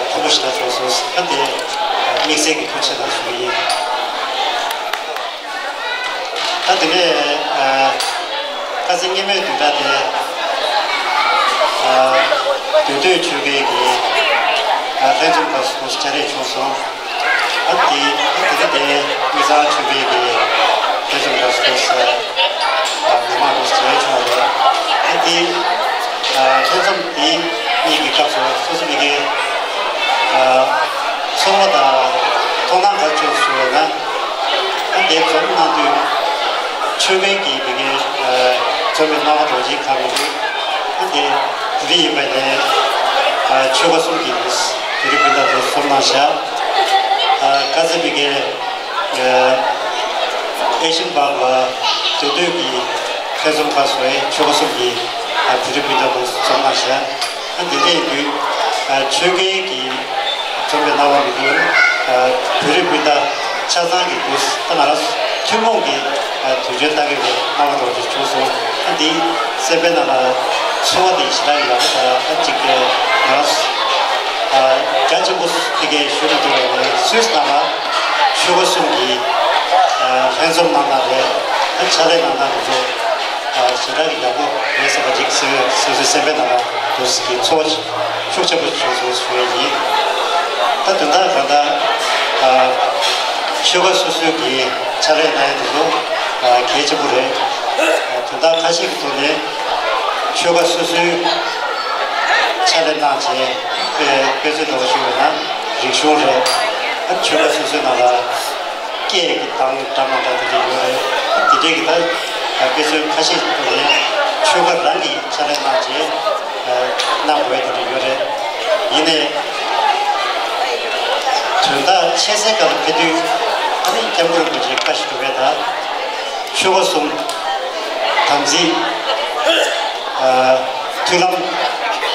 མཐོ་པོ་ཞིག་ད་བྱུང་སོང་། ད་དེ་དམིགས་བསལ་གྱི་ཐུགས་རྗེ་གནང་ཞུ་གི་ཡིན། ད་དེ་ནས་ཁ་སང་སྔོན་མའི་བདུན་ཕྲག་དེ་མདོ་སྟོད་ཆོལ་ཁའི་གི་ལྷན་འཛོམས་སྐབས་སུ་བཅར་རེས་བྱུང་སོང་། ཨ་དེ་ཨ་དེ་ག་དེ་དབུས་གཙང་ཆོལ་ཁའི་གི་ལྷན་འཛོམས་སྐབས་སུ་མི་མང་དུ་བཅར་བྱུང་བ་རེད། ཨ་དེ་ལྷན་འཛོམས་དེ་གཉིས་ཀྱི་སྐབས་སུ་སོ་སོ་མི་སྒེར་ཚོར་བ་དང་མཐོང་སྣང་ག་ཚོད་ཞུ་བས་ན། ཨ་དེ་འཛོམས་གནང་དུས་ཆོལ་ཁའི་གི་མི་སྒེར་འཛོམས་པའི་སྣང་བ་རྡོ་རྗེ་ཁ་མི་འདུག་ཨ་དེ་དེ་རིང་ཡིན་པ་ནས་ཆོལ་ཁ་གསུམ་གྱི་མི་སྒེར་སྤུན་ཟླ་ཚོ་འཛོམས་གནང་བཞག་ཨ་དཀར་མཛེས་མི་སྒེར་ཨེ་ཤན་པར་ལ་མདོ་སྟོད་ཀྱི་ལྷན་འཛོམས་ཁག་སོགས་ཆོལ་ཁ་གསུམ་གྱི་བོད་རིགས་སྤུན་ཟླ་ཚོ་འཛོམས་གནང་བཞག་ཨ་འདི་འདྲ་ཡིན་དུས་ཆོལ་ཁའི་གི་འཛོམས་པའི་སྣང་བ་མི་འདུག་བོད་རིགས་སྤུན་ཟླ་ཆ་ཚང་གི་འདུག་ད་ང་རང་ཐུན་མོང་གི་དུས་ཆེན་ལྟ་གི་རེད་སྣང་བ་འདྲ་བོ་ཅིག་བྱུང་སོང་། ཨ་འདི་སེམས་པའི་ནང་ལ་ཚོར་བ་དེ་ཞེ་དྲག་ཡག་པོ་དང་ཨ་གཅིག་གི་ང་རང་རྒྱ་ཆེན་པོ་དེ་གའི་ཞུ་མི་འདུག་བས་ནས་སུད་སི་ནང་ལ་ཆོལ་ཁ་གསུམ་གྱི་ལྷན་འཛོམས་གནང་སྟངས་རེད། ཨ་ཕྱག་ལས་གནང་སྟངས་དེ་ཚོ་ཞེ་དྲག་གི་ཡག་པོ་རེད་བསམ་པ་ཅིག་སེམས་སོ་སོའི་སེམས་པའི་ནང་ལ་འདུག་གི་ཚོར་བ་ཅིག་ཤུགས་ཆེན་པོ་བྱུང་སོང་ཞུ་ཡས་ཡིན། ད་དོན་དག་གང་ལྟར་ཆོལ་ཁ་སོ་སོའི་གི་ཕྱག་ལས་གནང་ཡས་དེ་ཚོ་གལ་ཆེན་པོ་རེད། དོན་དག་ཁ་ཤས་ཀྱི་ཐོག་ནས་ཆོལ་ཁ་སོ་སོའི་ཕྱག་ལས་གནང་བྱས་དཔེ་དཔེ་མཚོན་འདྲ་བོ་ཞུ་བས་ན་རིག་གཞུང་རེད། ཆོལ་ཁ་སོ་སོའི་ནང་ལ་སྐད་ཀྱི་གདངས་འདྲ་མ་འདྲ་དེ་འདྲ་ཡོད་རེད། དེ་འདྲའི་གི་ད་དཔེ་མཚོན་ཁ་ཤས་ཐོག་ནས་ཆོལ་ཁ་རང་གི་ཕྱག་ལས་གནང་རྗེས་གནང་དགོས་དེ་འདྲ་ཡོད་རེད། ཡིན་ནའི་དོན་དག་ཆེ་སའི་སྐབས་ལ་ཕེབས་དུས་ཨ་ནི་སྐྱབས་མགོན་རིན་པོ་ཆེ་བཀའ་ཞིག་གྲུབ་པའི་ད་ཆོལ་ཁ་གསུམ་དམ་ཚིག་མཐུན་ལམ་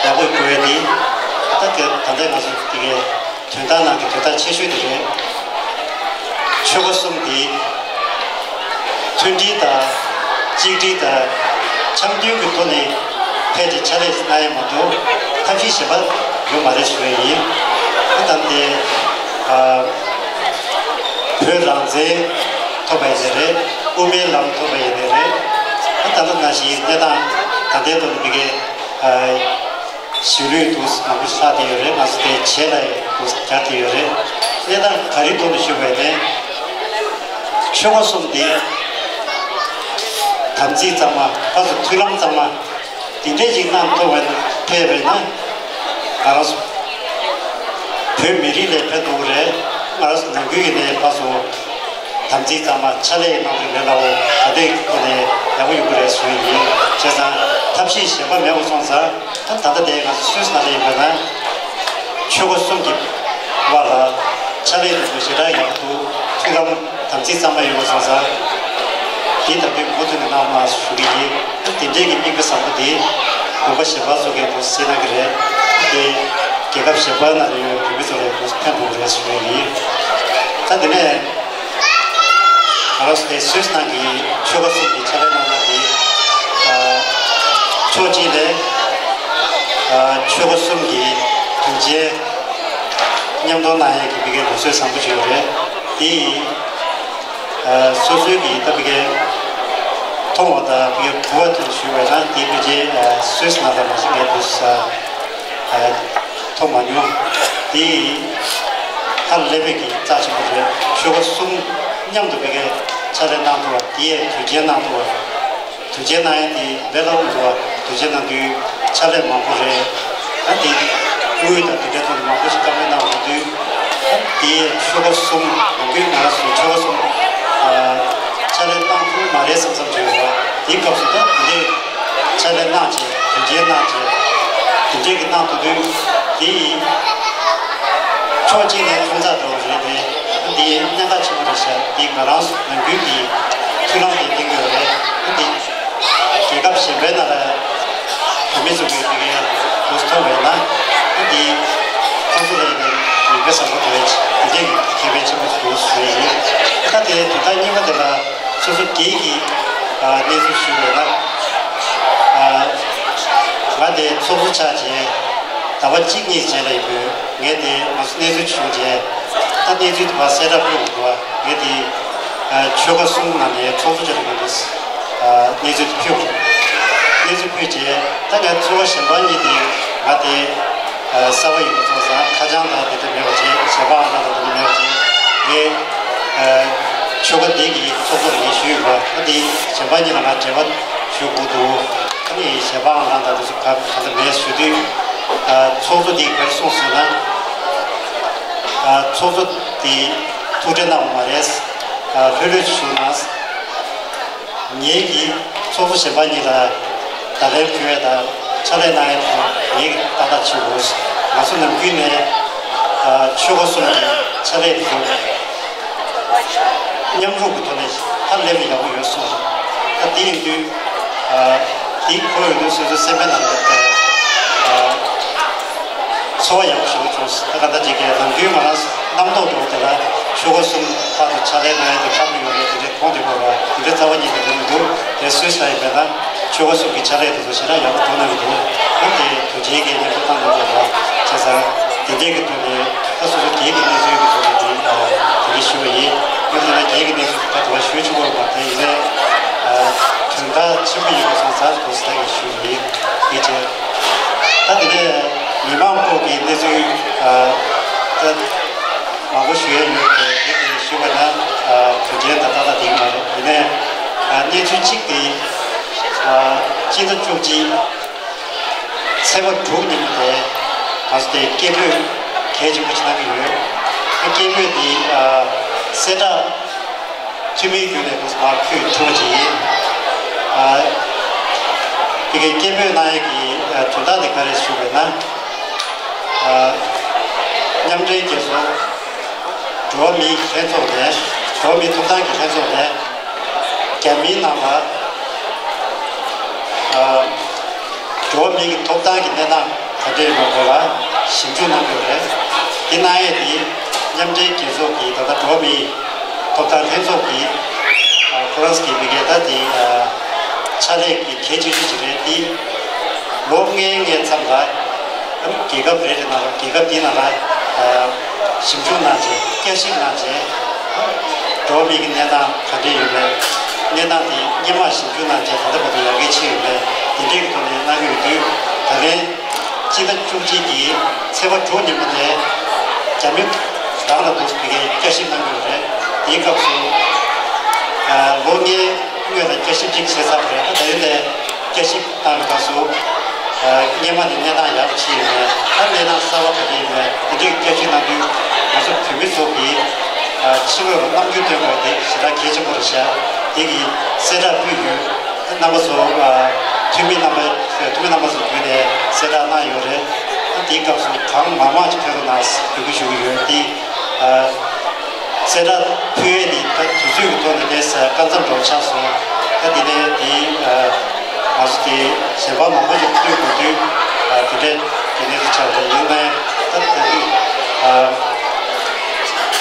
ཡག་པོ་དགོས་ཡ་དེ་ད་ག་ད་ལྟ་ང་ཚོ་དེ་གའི་དོན་དག་ནང་གི་དོན་དག་ཆེ་ཤོས་དེ་རེད། ཆོལ་ཁ་གསུམ་དེ་མཐུན་སྒྲིལ་དང་གཅིག་སྒྲིལ་དང་འཆམ་མཐུན་གྱི་ཐོག་ནས་ཕལ་ཆེར་ཕྱག་ལས་གནང་ཡས་མ་གཏོགས་ཐབས་ཤེས་གཞན་པ་ཡོད་མ་རེད་ཞུ་ཡས་ཡིན། ཨ་ད་དེ་བོད་རང་བཙན་ཐོབ་པ་ཡིན་ནའི་རེད། དབུ་མའི་ལམ་ཐོབ་པ་ཡིན་ནའི་རེད། ཨ་ད་ལྟ་ནང་བཞིན་གནས་སྟངས་ད་ལྟའི་ཐོག་ནས་མི་སྒེར་གཞིས་ལུས་འདུག་མང་པོ་ཆགས་བསྡད་ཡོད་རེད། ང་ཚོ་དེ་བྱེད་ལ་འདུག་རྒྱག་བསྡད་ཡོད་རེད། གནས་སྟངས་ག་རེ་ཐོག་ནས་ཞུ་བ་ཡིན་ནའི་ ཆོལ་ཁ་གསུམ་འདི་དམ་ཚིག་གཙང་མ། ཕར་ཚུར་མཐུན་ལམ་གཙང་མ་འདི་འདྲས་ཅིག་གནང་ཐུབ་པ་ཕེབས་པས་ན། ང་རང་ཚོ་བོད་མི་རིགས་ལ་ཕན་ཐོགས་ཀྱི་རེད། ང་རང་ཚོ་ནང་ཁུལ་གྱི་ནས་ཕར་ཚུར་དམ་ཚིག་གཙང་མ་ཕྱག་ལས་གནང་དུས་ལས་སླ་བོ་ད་ལྟའི་ཁོ་ནས་ཡག་པོ་ཡོང་གི་རེད་ཞུ་ཡི་ཡིན། བྱས་ཙང་ཐབས་ཤེས་གཞན་པ་མེད་པ་སོང་ཙང་ད་ད་ལྟ་དེ་ང་ཚོ་སུད་སི་ནང་ལ་ཡིན་པ་ན། ཆོལ་ཁ་གསུམ་གྱི་བར་ལ་ཕྱག་ལས་དེ་ཚོ་ཞེ་དྲག་ཡག་པོ་འདུག་མཐུན་ལམ་དམ་ཚིག་གཙང་མ་ཡོད་པ་སོང་ཙང་། དེ་ལྟ་བུའི་མུ་མཐུད་ནས་གནང་མ་ཞུ་གི་ཡིན། དེ་འདྲས་ཀྱི་དམིགས་པ་བཟང་པོ་དེ་དགོན་པ་གཞན་པ་ཚོ་གས་དུ་སེལ་གནང་གི་རེད། དེ་རྒྱལ་ཁབ་གཞན་པ་ནང་ལ་ཡོད་བོད་མི་ཚོ་ལ་དུ་ཕན་ཐོགས་ཀྱི་རེད་ཞུ་གི་ཡིན། ད་དེ་ནས། ང་རང་ཚོ་དེ་སུད་སི་ནང་གི་ཆོལ་ཁ་གསུམ་གྱི་ཕྱག་ལས་གནང་སྟངས་དེ། ཨ། ཕྱོགས་གཅིག་ནས། ཨ། ཆོལ་ཁ་གསུམ་གྱི་དོན་ཆེན་མཉམ་དུ་གནང་ཡས་ཀྱི་ཕ་གིའི་ལུགས་སྲོལ་བཟང་པོ་ཞིག་ཡོད་རེད། དེ་ཡིན། ཨ། སོ་སོའི་གི་ད་ཕ་གིའི་མཐོང་བ་དང་ཕ་གིའི་གོ་བ་དེ་ཞུས་པ་ན་དེ་ཕལ་ཆེར་ཨ། སུད་སི་ནང་ལ་མ་གཞི་ངས་འདུག་ས། ཨ། མཐོང་མ་མྱོང་། དེ་ཧ་ལས་པའི་གི་རྩ་ཆེན་པོ་རེད། ཆོལ་ཁ་གསུམ་མཉམ་དུ་ཕ་གིའི་ཕྱག་ལས་གནང་ཐུབ་པ་དེ་ཡས་དོན་ཆེན་གནང་ཐུབ་པ། དོན་ཆེན་གནང་ཡས་དེ་ལས་སླ་པོ་མི་འདུག་པ། དོན་ཆེན་གནང་དུས་ཕྱག་ལས་མང་པོ་རེད། ཨ། དེ་དངུལ་དང་དེ་འདྲའི་ཐོག་ནས་མང་པོ་ཞིག་བཀའ་མོལ་གནང་དགོས་དུས། ཨ། དེ་ཡས་ཆོལ་ཁ་གསུམ་ནང་ཁུལ་ང་རང་ཚོ་ཆོལ་ཁ་གསུམ། ཨ། ཕྱག་ལས་གནང་ཐུབ་མ་རེད་བསམ་བསམ་བྱས་ཡོད་པ། དེའི་སྐབས་སུ་ད་དེ་འདྲའི་ཕྱག་ལས་གནང་བྱས་དོན་ཆེན་གནང་བྱས་དེ་འདྲའི་གི་གནང་ཐུབ་དུས་དེ་ཡིན། ཕྱོགས་གཅིག་ནས་ཁྱོད་ཚ་འགྲོ་བ་རེད་དེ། ད་དེ་གནད་འགག་ཆེན་པོ་རེད་ཤག་དེ་ང་རང་ཚོ་ནང་ཁུལ་གྱི་མཐུན་ལམ་དེ་བརྟན་གྱི་ཡོད་རེད། ད་དེ་རྒྱལ་ཁབ་གཞན་པའི་ནང་ལ་བོད་མི་ཚོ་གི་དེ་གའི་འདུག་མཐོང་བས་ན། ད་དེ་ཁོང་ཚོ་ལ་ཡིན་ན་ཡིན་པའི་བསམ་བློ་དེ་དེ་འདྲའི་ཁེ་ཕན་ཆེན་པོ་འདུག་ཞུ་ཡས་ཡིན། ད་དེ་དོན་དག་གཉིས་པ་དེ་ལ་སོ་སོ་སྒེར་གྱི་ཨ། གནས་ཚུལ་ཞུས་པས་ན། ཨ། ང་དེ་ཚོགས་གཙོ་ཆགས་རྗེས་ཟླ་བ་གཅིག་གཉིས་རྗེས་ལ་ཡིན་དགོས། ངས་དེ་ང་ཚོ་གནས་ཚུལ་བྱུང་རྗེས་ད་གནས་ཚུལ་དེ་ཕར་གསལ་བསྒྲགས་ཕུལ་དགོས་འདུག་པ། ངས་དེ་ཨ། ཆོལ་ཁ་གསུམ་ནང་ནས་ཚོགས་གཙོ་ཆགས་ལ་ངས་དེ་ཨ། གནས་ཚུལ་དེ་ཕུལ་དགོས། གནས་ཚུལ་ཕུལ་རྗེས་ད་ངས་ཚོགས་པ་གཞན་པ་གཉིས་དེ་ང་དེ་ཨ། གསར་པ་ཡིན་པ་སོང་ཙང་ཁ་བྱང་དང་དེ་འདྲ་མེད་པ་བྱས། ཞལ་པར་ཨང་གྲངས་དང་དེ་འདྲ་མེད་པ་བྱས། ངས་ཨ། ཆོལ་ཁ་དེ་གི་ཚོགས་གཙོ་ལ་ངས་ཞུས་ཡོད་པ། ད་དེ་གཞན་པ་གཉིས་ལ་ང་འབྲེལ་བ་ཞུ་དགོས་འདུག་ཨ་ནི་ཞལ་པར་ཨང་གྲངས་དང་དེ་ཚོ་ག་ག་འདྲ་མེད་ཞུ་དུས། ཨ། ཚོགས་གཙོ་དེ་ག་རེ་གསུངས་ཟེར་ན། ཨ། ཚོགས་གཙོ་དེ་ཐུགས་ཁྲལ་གནང་བ་མ་རེད། ཨ། ལྷོད་ལྷོད་ཅིག་བཞུགས་གནང་། ངེད་ཀྱིས་ཚོགས་གཙོ་གཞན་པ་གཉིས་ལ་བརྡ་ལན་ཕུལ་ཡས་དང་ཕྱག་ལས་གནང་ཡས་དེ་ཚོ་ངེད་ཀྱིས་ཏག་ཏག་བྱེད་དགོས། ང་ཚོ་ནང་ཁུལ་ནས་ཨ། ཆོལ་ཁ་གསུམ་གྱི་ཕྱག་ལས་དེ་ཚོ་མཉམ་རུབ་ཀྱི་ཐོག་ནས་ཧ་ལས་པའི་ཡག་པོ་ཡོད་གསུངས་སོང་། ད་དེ་ཡིན་དུས་ཨ། དེའི་འཁོར་ཡོང་དུས་སོ་སོའི་སེམས་པའི་ནང་ལ་ཨ། ཚོར་བ་ཡག་པོ་ཞིག་བྱུང་སོང་། ད་ག་འདྲ་ཅིག་གིས་ནམ་རྒྱུན་ང་རང་རྣམ་རྟོག་འདྲ་བོ་དེ་ལ་ཆོལ་ཁ་གསུམ་ལྷག་ཏུ་ཕྱག་ལས་གནང་ཡས་དེ་ཁག་པོ་ཡོད་རེད། དེ་འདྲའི་མཐོང་བསྡད་ཡོད་རེད། དེ་འདྲའི་རྩ་བ་ཉིད་ནས་དེ་མི་འདུག་དེ་སུད་སི་ལ་ཡིན་པས་ན་ཆོལ་ཁ་གསུམ་གྱི་ཕྱག་ལས་དེ་ཚོ་ཞེ་དྲག་ཡག་པོ་འགྲོ་གནང་གི་འདུག་ཨ་ནི་དེ་དོན་ཆེན་གྱི་མཉམ་དུ་བཏང་གནང་གི་ཡོད་རེད། བྱས་ཙང་དེ་འདྲས་ཀྱི་ཐོག་ནས་ད་སོ་སོ་སྒེར་གྱི་གནས་ཚུལ་གྱི་ཐོག་ནས་དེ་ཨ། དེ་འདྲ་ཞུ་བ་ཡིན། ཡང་དེ་ན་སྒེར་གྱི་གནས་ཚུལ་ད་དུང་ཞུ་ཆོག་གི་མ་རེད། ཡིན་ནའི་ཨ། དོན་དག་ཆེན་པོ་ཡིན་པ་སོང་ཙང་དུ་ས་གི་ཞུ་བ་ཡིན། དེ་བྱས། ད་དེ་ནས་མི་མང་སྐོར་གྱི་གནས་ཚུལ་ཨ། ད་མང་པོ་ཞུ་ཡས་ཡོད་དེ། དེ་དེ་ཞུ་བ་ན་ཨ། དོན་ཆེན་ད་ལྟ་ལ་དེ་མ་རེད། ཡིན་ནའི་ཨ། གནས་ཚུལ་གཅིག་དེ་ཨ། སྤྱི་ཟླ་བཅུ་གཅིག་ཚེས་པ་དྲུག་ཉིན་མོ་དེ་ང་ཚོ་དེ་སྐད་འབོད་གལ་ཆེན་པོ་ཞིག་གནང་གི་ཡོད། ཨ། སྐད་འབོད་དེ་ཨ། གསལ་བསྒྲགས་འཐུས་མིའི་བརྒྱུད་ནས་དུ་མར་ཕུལ་ཐུབ་པ་ཅིག་ཡིན། ཨ། དེ་གའི་སྐད་འབོད་གནང་ཡས་ཀྱི་ཨ། དོན་དག་དེ་ག་རེ་ཞུ་བས་ན། ཨ། མཉམ་འབྲེལ་རྒྱལ་ཚོགས་འགྲོ་བ་མིའི་ལྷན་ཚོགས་ནས། འགྲོ་བ་མིའི་ཐོབ་ཐང་གི་ལྷན་ཚོགས་ནས་རྒྱ་མིའི་ནང་ལ་ཨ། འགྲོ་བ་མིའི་ཐོབ་ཐང་གི་གནས་སྟངས་ག་འདྲ་ཡོད་པའི་སྐོར་ལ་ཞིབ་འཇུག་གནང་གི་ཡོད་རེད། འདི་གནང་ཡས་དེ་མཉམ་འབྲེལ་རྒྱལ་ཚོགས་ཀྱི་ད་ལྟ་འགྲོ་བ་མིའི་ཐོབ་ཐང་ལྷན་ཚོགས་ཀྱི་ཨ། ཁོ་རང་ཚོ་གི་མི་སྒེར་ད་དེ་ཨ། ཕྱག་ལས་ཀྱི་གལ་ཆེ་ཤོས་ཅིག་རེད། དེ་ལོ་ལྔའི་ལྔའི་མཚམས་ལ་རྒྱལ་ཁབ་རེ་རེ་ནང་ལ། རྒྱལ་ཁབ་དེའི་ནང་ལ་ཨ། ཞིབ་འཇུག་གནང་བྱས། བསྐྱར་ཞིབ་གནང་བྱས། འགྲོ་བ་མིའི་གནས་སྟངས་ག་འདྲ་ཡོད་མེད། གནས་སྟངས་དེ་སྔོན་མ་ཞིབ་འཇུག་གནང་བྱས་ད་ལྟ་བར་དུ་ཡར་རྒྱས་ཕྱིན་ཡོད་མེད། དེ་འདྲའི་གི་ཐོག་ནས་གནང་གི་ཡོད་དུས། ད་ལན་སྤྱི་ཟླ་བཅུ་གཅིག་གི་ཚེས་པ་དྲུག་ཉིན་མོ་དེ་རྒྱ་མི་རང་ལ་འདུག་སེ་བི་གའི་བསྐྱར་ཞིབ་གནང་གི་ཡོད་རེད། དེའི་སྐབས་སུ་ ལོ་ལྔའི་སྔོན་ལ་བསྐྱར་ཞིབ་ཅིག་བྱས་ཚར་བ་རེད། ད་ཡིན་ནའི་བསྐྱར་ཞིབ་བཏང་བའི་སྐབས་སུ། སྔོན་མ་ནས་གནས་སྟངས་ཡག་པོ་ཅིག་ཡོད་མེད། ད་གནས་སྟངས་གསར་པ་ག་རེ་ཡོད་མེད། དེ་འདྲའི་བསྐྱར་ཞིབ་གནང་དུས་ང་ཚོ་བོད་མི་ཚོ་གིས་ཕྱི་ལོགས་ལ་རྣམ་འགྱུར་སྟོན་དགོས་དེ་ཞེ་དྲག་གལ་ཆེན་པོ་རེད་ཤག་དེ་གི་གསལ་བསྒྲགས་ཕུལ་ཡོད། རྣམ་པ་ཚོ། འཐུས་མི་རྣམ་པ་འཐུས་མི་རྣམ་པ་ཚོ་བརྒྱུད་ནས་གསལ་བསྒྲགས་གནང་ཡོད་རེད། ད་དེའི་སྐབས་སུ་གང་མང་མང་ཅིག་ཕེབས་རོགས་གནང་ཞེས་འབོད་སྐུལ་ཞུ་གི་ཡོད། དེ། གསལ་བསྒྲགས་ཕུལ་ཡས་དེ་ད་དུས་ཚོད་ཀྱི་ཐོག་ནས་དེ་སྐབས་མཚམས་འགྲོ་ཆགས་སོང་། ད་དེ་ནས་དེ་ང་ཚོ་དེ་གཞན་པ་མང་པོ་ཞིག་ཐུག་དགོས་དུས་དེ་འདྲའི་དེ་འདྲའི་ཚོ་ཆགས་རེད། ཡིན་ནའི་ད་ད་དུས་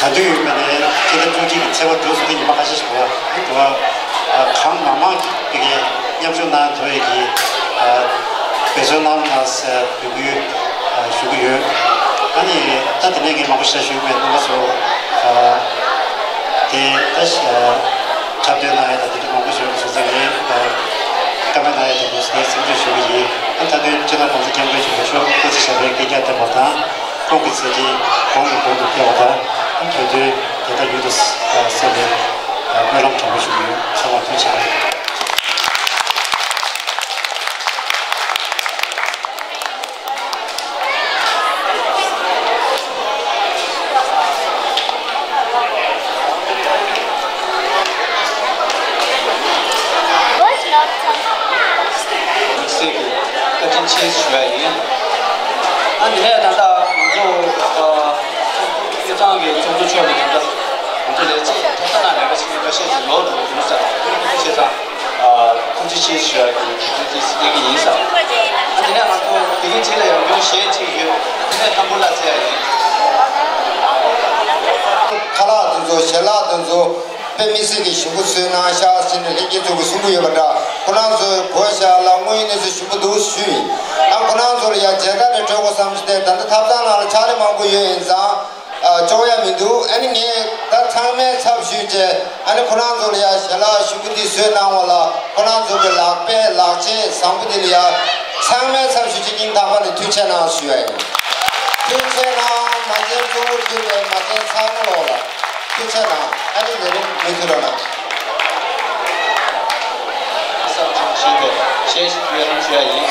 ད་དུས་ཡོད་པ་ནས་ཕྱི་ཟླ་བཅུ་གཅིག་གི་ཚེས་པ་དྲུག་སོང་སྟེ་ཉི་མ་ཁ་ཤས་ཤིག་འགྲོ་བ་འགྲོ་བ་གང་མང་མང་གི་མཉམ་ཞུགས་གནང་ཐུབ་ཡས་ཀྱི་འབད་བརྩོན་གནང་གནང་ཟེར་འབོད་སྐུལ་ཞུ་གི་ཡོད། ཨ་ནི་ད་དེ་ནས་ངས་མང་པོ་ཞིག་ཞུ་གི་མེད། རྣམ་པ་ཚོ་དེ་ད་འཁྲབ་སྟོན་གནང་ཡས་དང་དེ་འདྲ་མང་པོ་ཞིག་ཡོད་པ་སོང་ཙང་ངས་བཀའ་མོལ་གནང་ཡས་དང་དེ་སེམས་ཁྲལ་ཞུ་གི་ཡིན། ཨ་ད་དུས་སྤྱི་ནོར་༸གོང་ས་༸སྐྱབས་མགོན་ཆེན་པོ་མཆོག་སྐུ་ཚེ་ཞབས་པད་བསྐལ་བརྒྱར་བརྟན་པ་དང་། ཁོང་གི་མཛད་འཕྲིན་གོང་ནས་གོང་དུ་འཕེལ་བ་དང་། བོད་དོན་དེ་ལྟར་མྱུར་དུ་གསལ་བའི་སྨོན་ལམ་དྲང་པོ་ཞུ་གི་ཡོད། ཚང་མ་ཐུགས་རྗེ་ཆེ། བཀའ་དྲིན་ཆེ་ཞུ་ཡ་ཡིན། ཨ་འདི་ནས་ད་ལྟ་ང་ཚོ་ཨ་སྤྱི་བཏང་གི་ཚོགས་གཙོ་མཆོག་ནས་ད་ལྟ་ང་ཚོ་ལས་བྱེད་ཐོག་ས་ན་ལས་ཀ་བྱེད་མཁན་འགའ་ཤས་ཤིག་ལོག་འགྲོ་གི་འདུག་ས། ཐུགས་རྗེ་ཆེ་ས། ཨ་ཐུགས་རྗེ་ཆེ་ཞུ་ཡ་གི་དུས་ཚོད་དེ་སྲིད་ཀྱི་ཡིན་ས། ཨ་འདི་ནས་ང་ཚོ་དེ་རིང་རྗེས་ལ་ཡང་སྐྱོང་གཞས་གཅིག་ཡོད། དེ་ནས་ཐམ་བུ་ལ་རྩེ་ཡ་ཡིན། ཁ་ལག་དེ་ཚོ་ཞལ་ལག་དེ་ཚོ། དཔེ་མི་སྲིད་ཀྱི་ཞིམ་པོ་བཟོས་གནང་ཤག་ཟེར་ནས་ལྷན་རྒྱས་ཚོ་གིས་གསུང་གི་ཡོད་པ་འདྲ། ཁོ་རང་ཚོས་གོ་ཤག་ལ་དངོས་ཡོད་གནས་ཚུལ་ཞིམ་པོ་འདུག་ཞུས་ཡིན། ཨ་ཁོ་རང་ཚོ་ལ་ཡ་མཇལ་དར་རེ་སྤྲོད་དགོས་བསམ་བྱས་ཏེ། ད་ལྟ་ཐབ་ཚང་ནང་ལ་ཕྱག་རེ་མང་པོ་ཡོད་ཡིན་ཙང་ཨ་ལྕོགས་ཡ་མི་འདུག་ཨ་ནི་ངས་ད་ཚང་མའི་ཚབ་ཞུས་བྱས། ཨ་ནི་ཁོ་རང་ཚོ་ལ་ཡ་ཞལ་ལག་ཞིམ་པོ་འདི་བཟོས་གནང་བ་ལ། ཁོ་རང་ཚོ་གི་ལག་པས་ལག་རྗེས་བཟང་པོ་འདི་ལ་ཡ་ཚང་མའི་ཚབ་ཞུས་བྱས་སྙིང་ཐག་པ་ནས་ཐུགས་རྗེ་ཆེ་གནང་ཞུ་ཡ་ཡིན། ཐུགས་རྗེ་ཆེ་གནང་། མ་བྱན་གཙོ་བོར་གྱུར་པའི་མ་བྱན་ཚ་མོ་ལོག་ལ། ཐུགས་རྗེ་གནང་། ཨ་ནི་ལས་རིམ་མུ་མཐུད་རོགས་གནང་། བསམ་བྱུང་ཞེས་པའི་གཞས་ཤིག་ཡོད་ལམ་ཞུ་ཡ་ཡིན།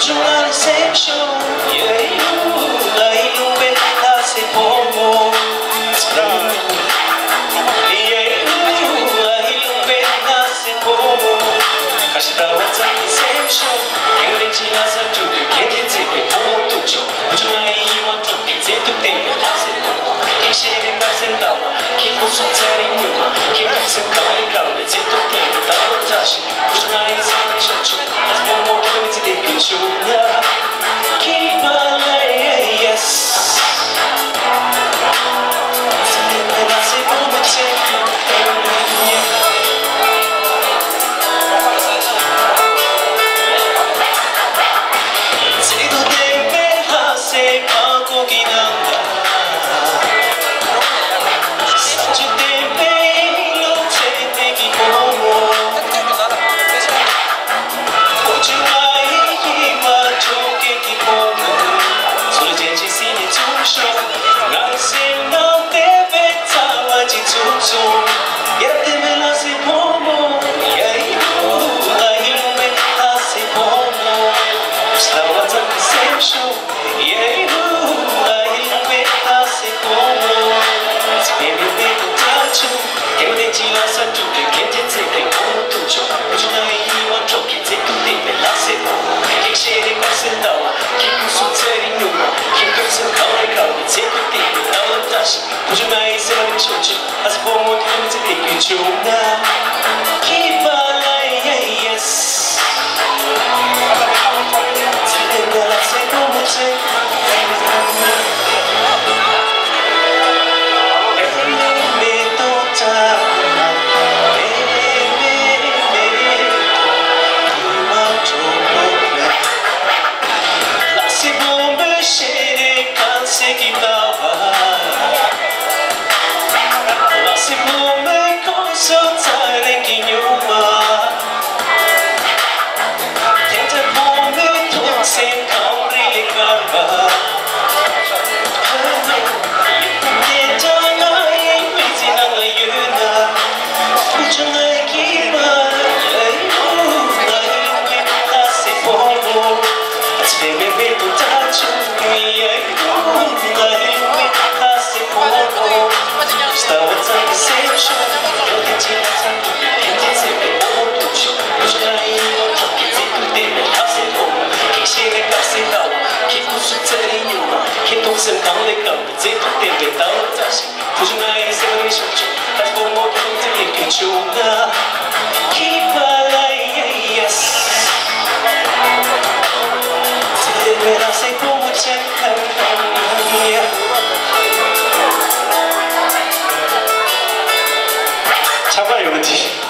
ཆགས་པ་ཡོང་གི།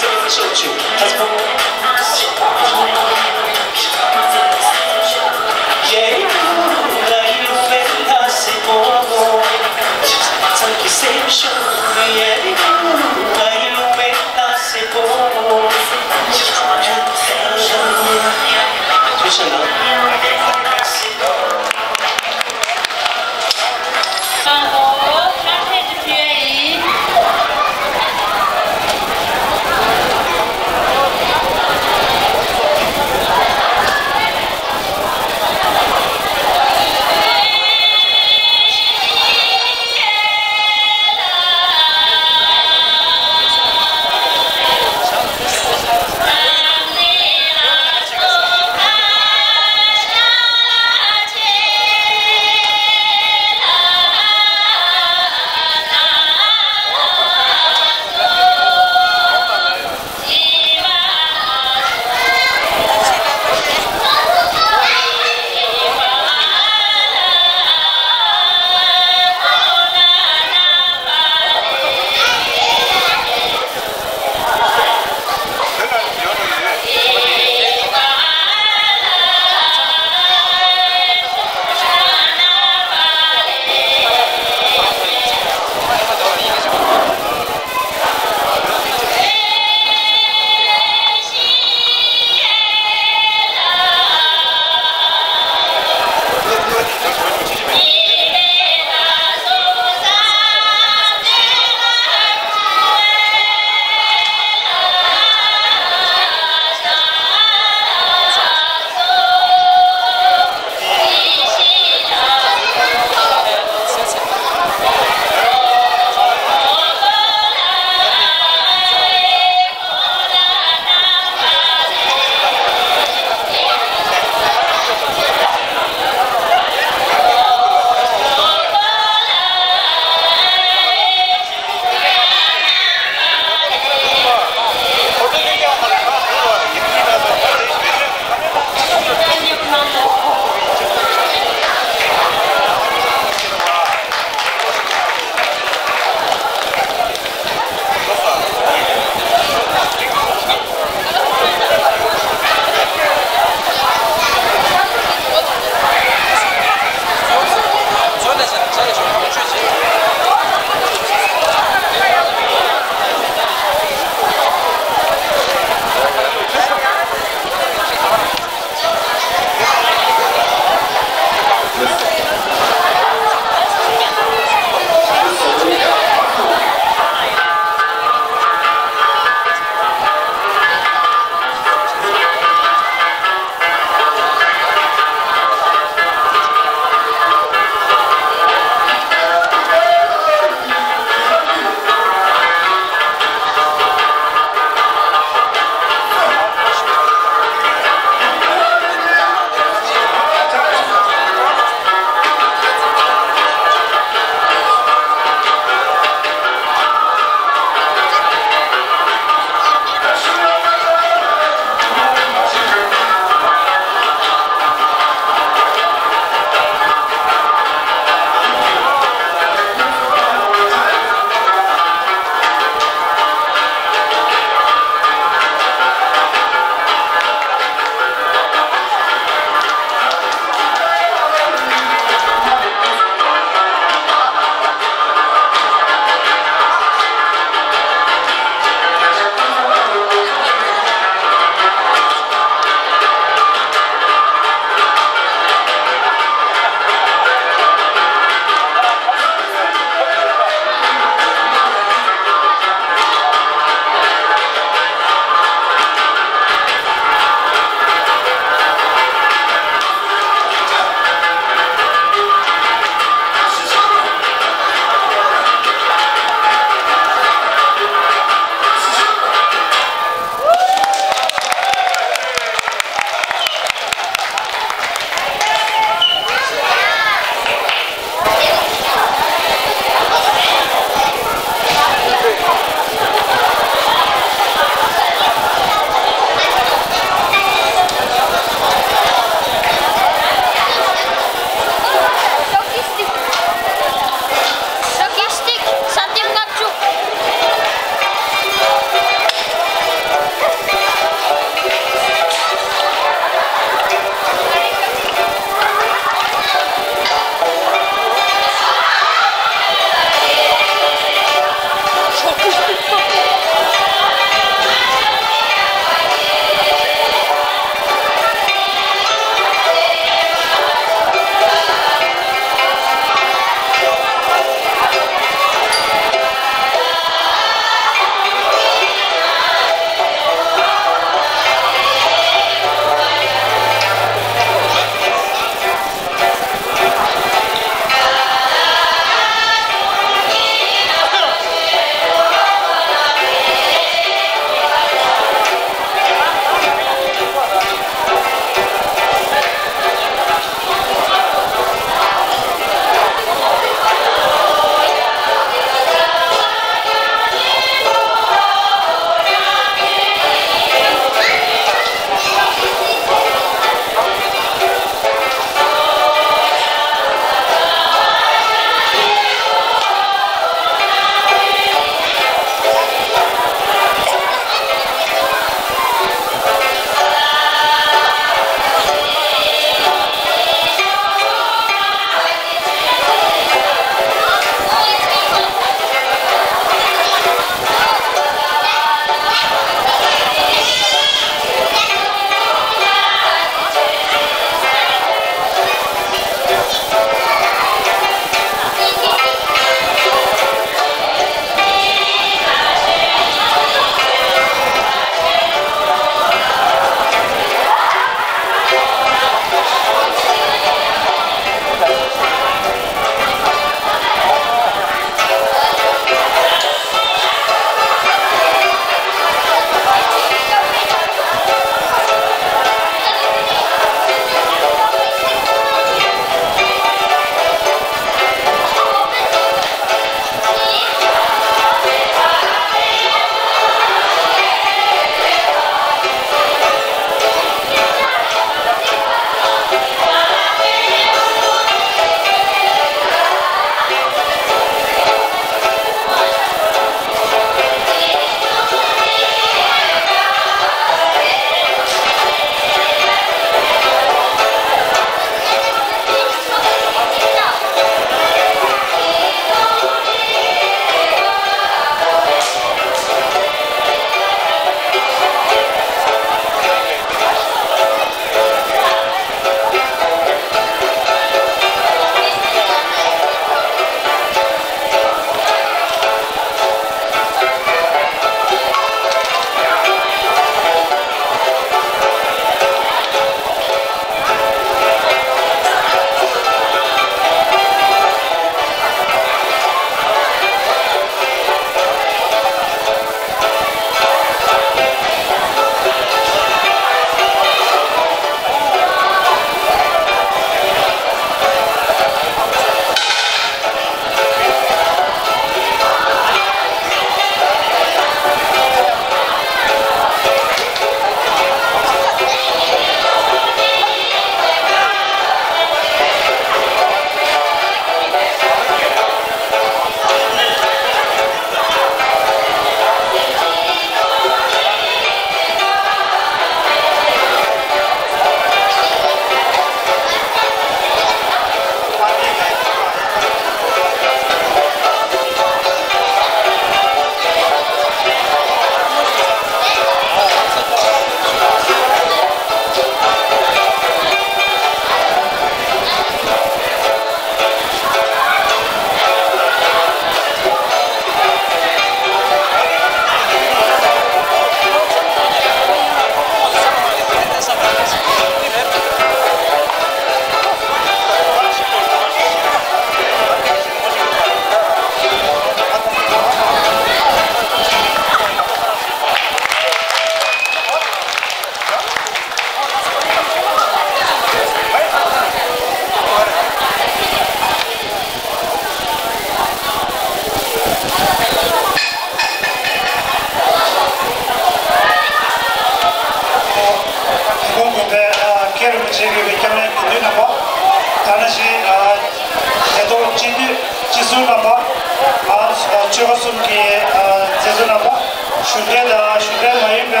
བཞུགས་གྲལ་དང་བཞུགས་གྲལ་མ་ཡིན་པའི་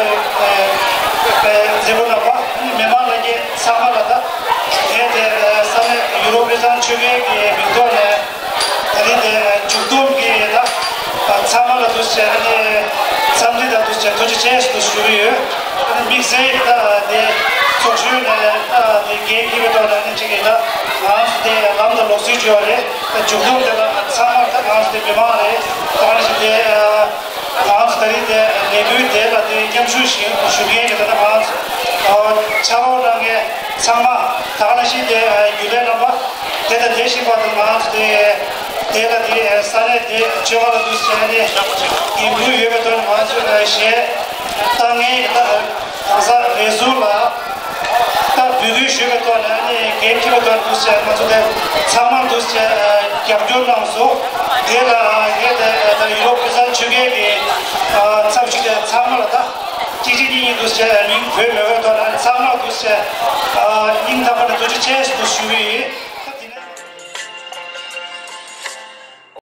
མཛད་སྒོ་རྣམ་པ་མི་མང་ལྷན་རྒྱས་ཚང་མ་ལ་དང་། ངས་དེ་ས་གནས་ཡུ་རོབ་དཔེ་བཟང་ཆོས་སྐྱིད་ཀྱི་མིང་ཐོག་ནས། ད་རེས་དེ་མཇུག་བསྡོམས་ཀྱི་ད་ཚང་མ་ལ་འདུག་བྱས་ཨ་ནི་འཚམས་འདྲི་དང་འདུག་བྱས་ཐུགས་རྗེ་ཆེ་ཞུ་གི་ཡོད། ཨ་ནི་དམིགས་བསལ་ད་དེ་ཚོགས་ཆུང་ནས་ད་དེ་འགན་འཁྱེར་བའི་ཐོག་ནས་ཨ་ནི་གཅིག་གིས་ད་ང་ཚོ་དེ་ལམ་དང་ལུགས་སྲོལ་བརྗོད་པ་རེད། ད་མཇུག་བསྡོམས་དེ་ལ་ཚང་མ་ད་ང་ཚོ་དེ་མི་མང་རེད། ད་ག་ནང་བཞིན་དེ་ང་ཚོ་ད་རེས་དེ་ལས་འགུལ་དེ་ལ་དེ་མཉམ་ཞུགས་ཞུ་མཁན་གྱི་ད་ལྟ་ང་ཚོ་ཕྱག་རོགས་གནང་མཁན་ཚང་མ་ད་ག་ནང་བཞིན་དེ་རྒྱུན་ལས་རྣམ་པ། དེ་དང་དེ་བཞིན་པ་དང་ང་ཚོ་དེ་དེ་ལ་དེ་ས་གནས་དེ་ཆོལ་ཁ་ལ་འདུག་ཟེར་ནས་འགན་འཁུར་ཡོད་པའི་ཐོག་ནས་ང་ཚོས་གཞས་བཏང་མཁན་གྱི་ད་གང་ཟག་རེ་ཟུང་ལ་ད་འབོད་སྐུལ་ཞུས་པའི་ཐོག་ནས་ནི་འགན་འཁྱེར་བའི་ཐོག་ནས་འདུག་ཟེར་ང་ཚོ་དེ་ཚང་མ་འདུག་ཟེར་རྒྱབ་སྐྱོར་གནང་སོང་། དེ་ལ་ངས་དེ་ད་ཡུ་རོབ་ཀུན་བཟང་ཆོས་སྐྱིད་ཀྱི་ཚབ་ཞུས་ཏེ་ཚང་མ་ལ་ད་གཅིག་གཅིག་གཉིས་གཉིས་འདུག་ཟེར་མིང་བོས་མེད་པའི་ཐོག་ནས་ཚང་མ་འདུག་ཟེར་སྙིང་ཐག་པ་ནས་ཐུགས་རྗེ་ཆེ་ཞུ་ཞུ་གི་ཡིན།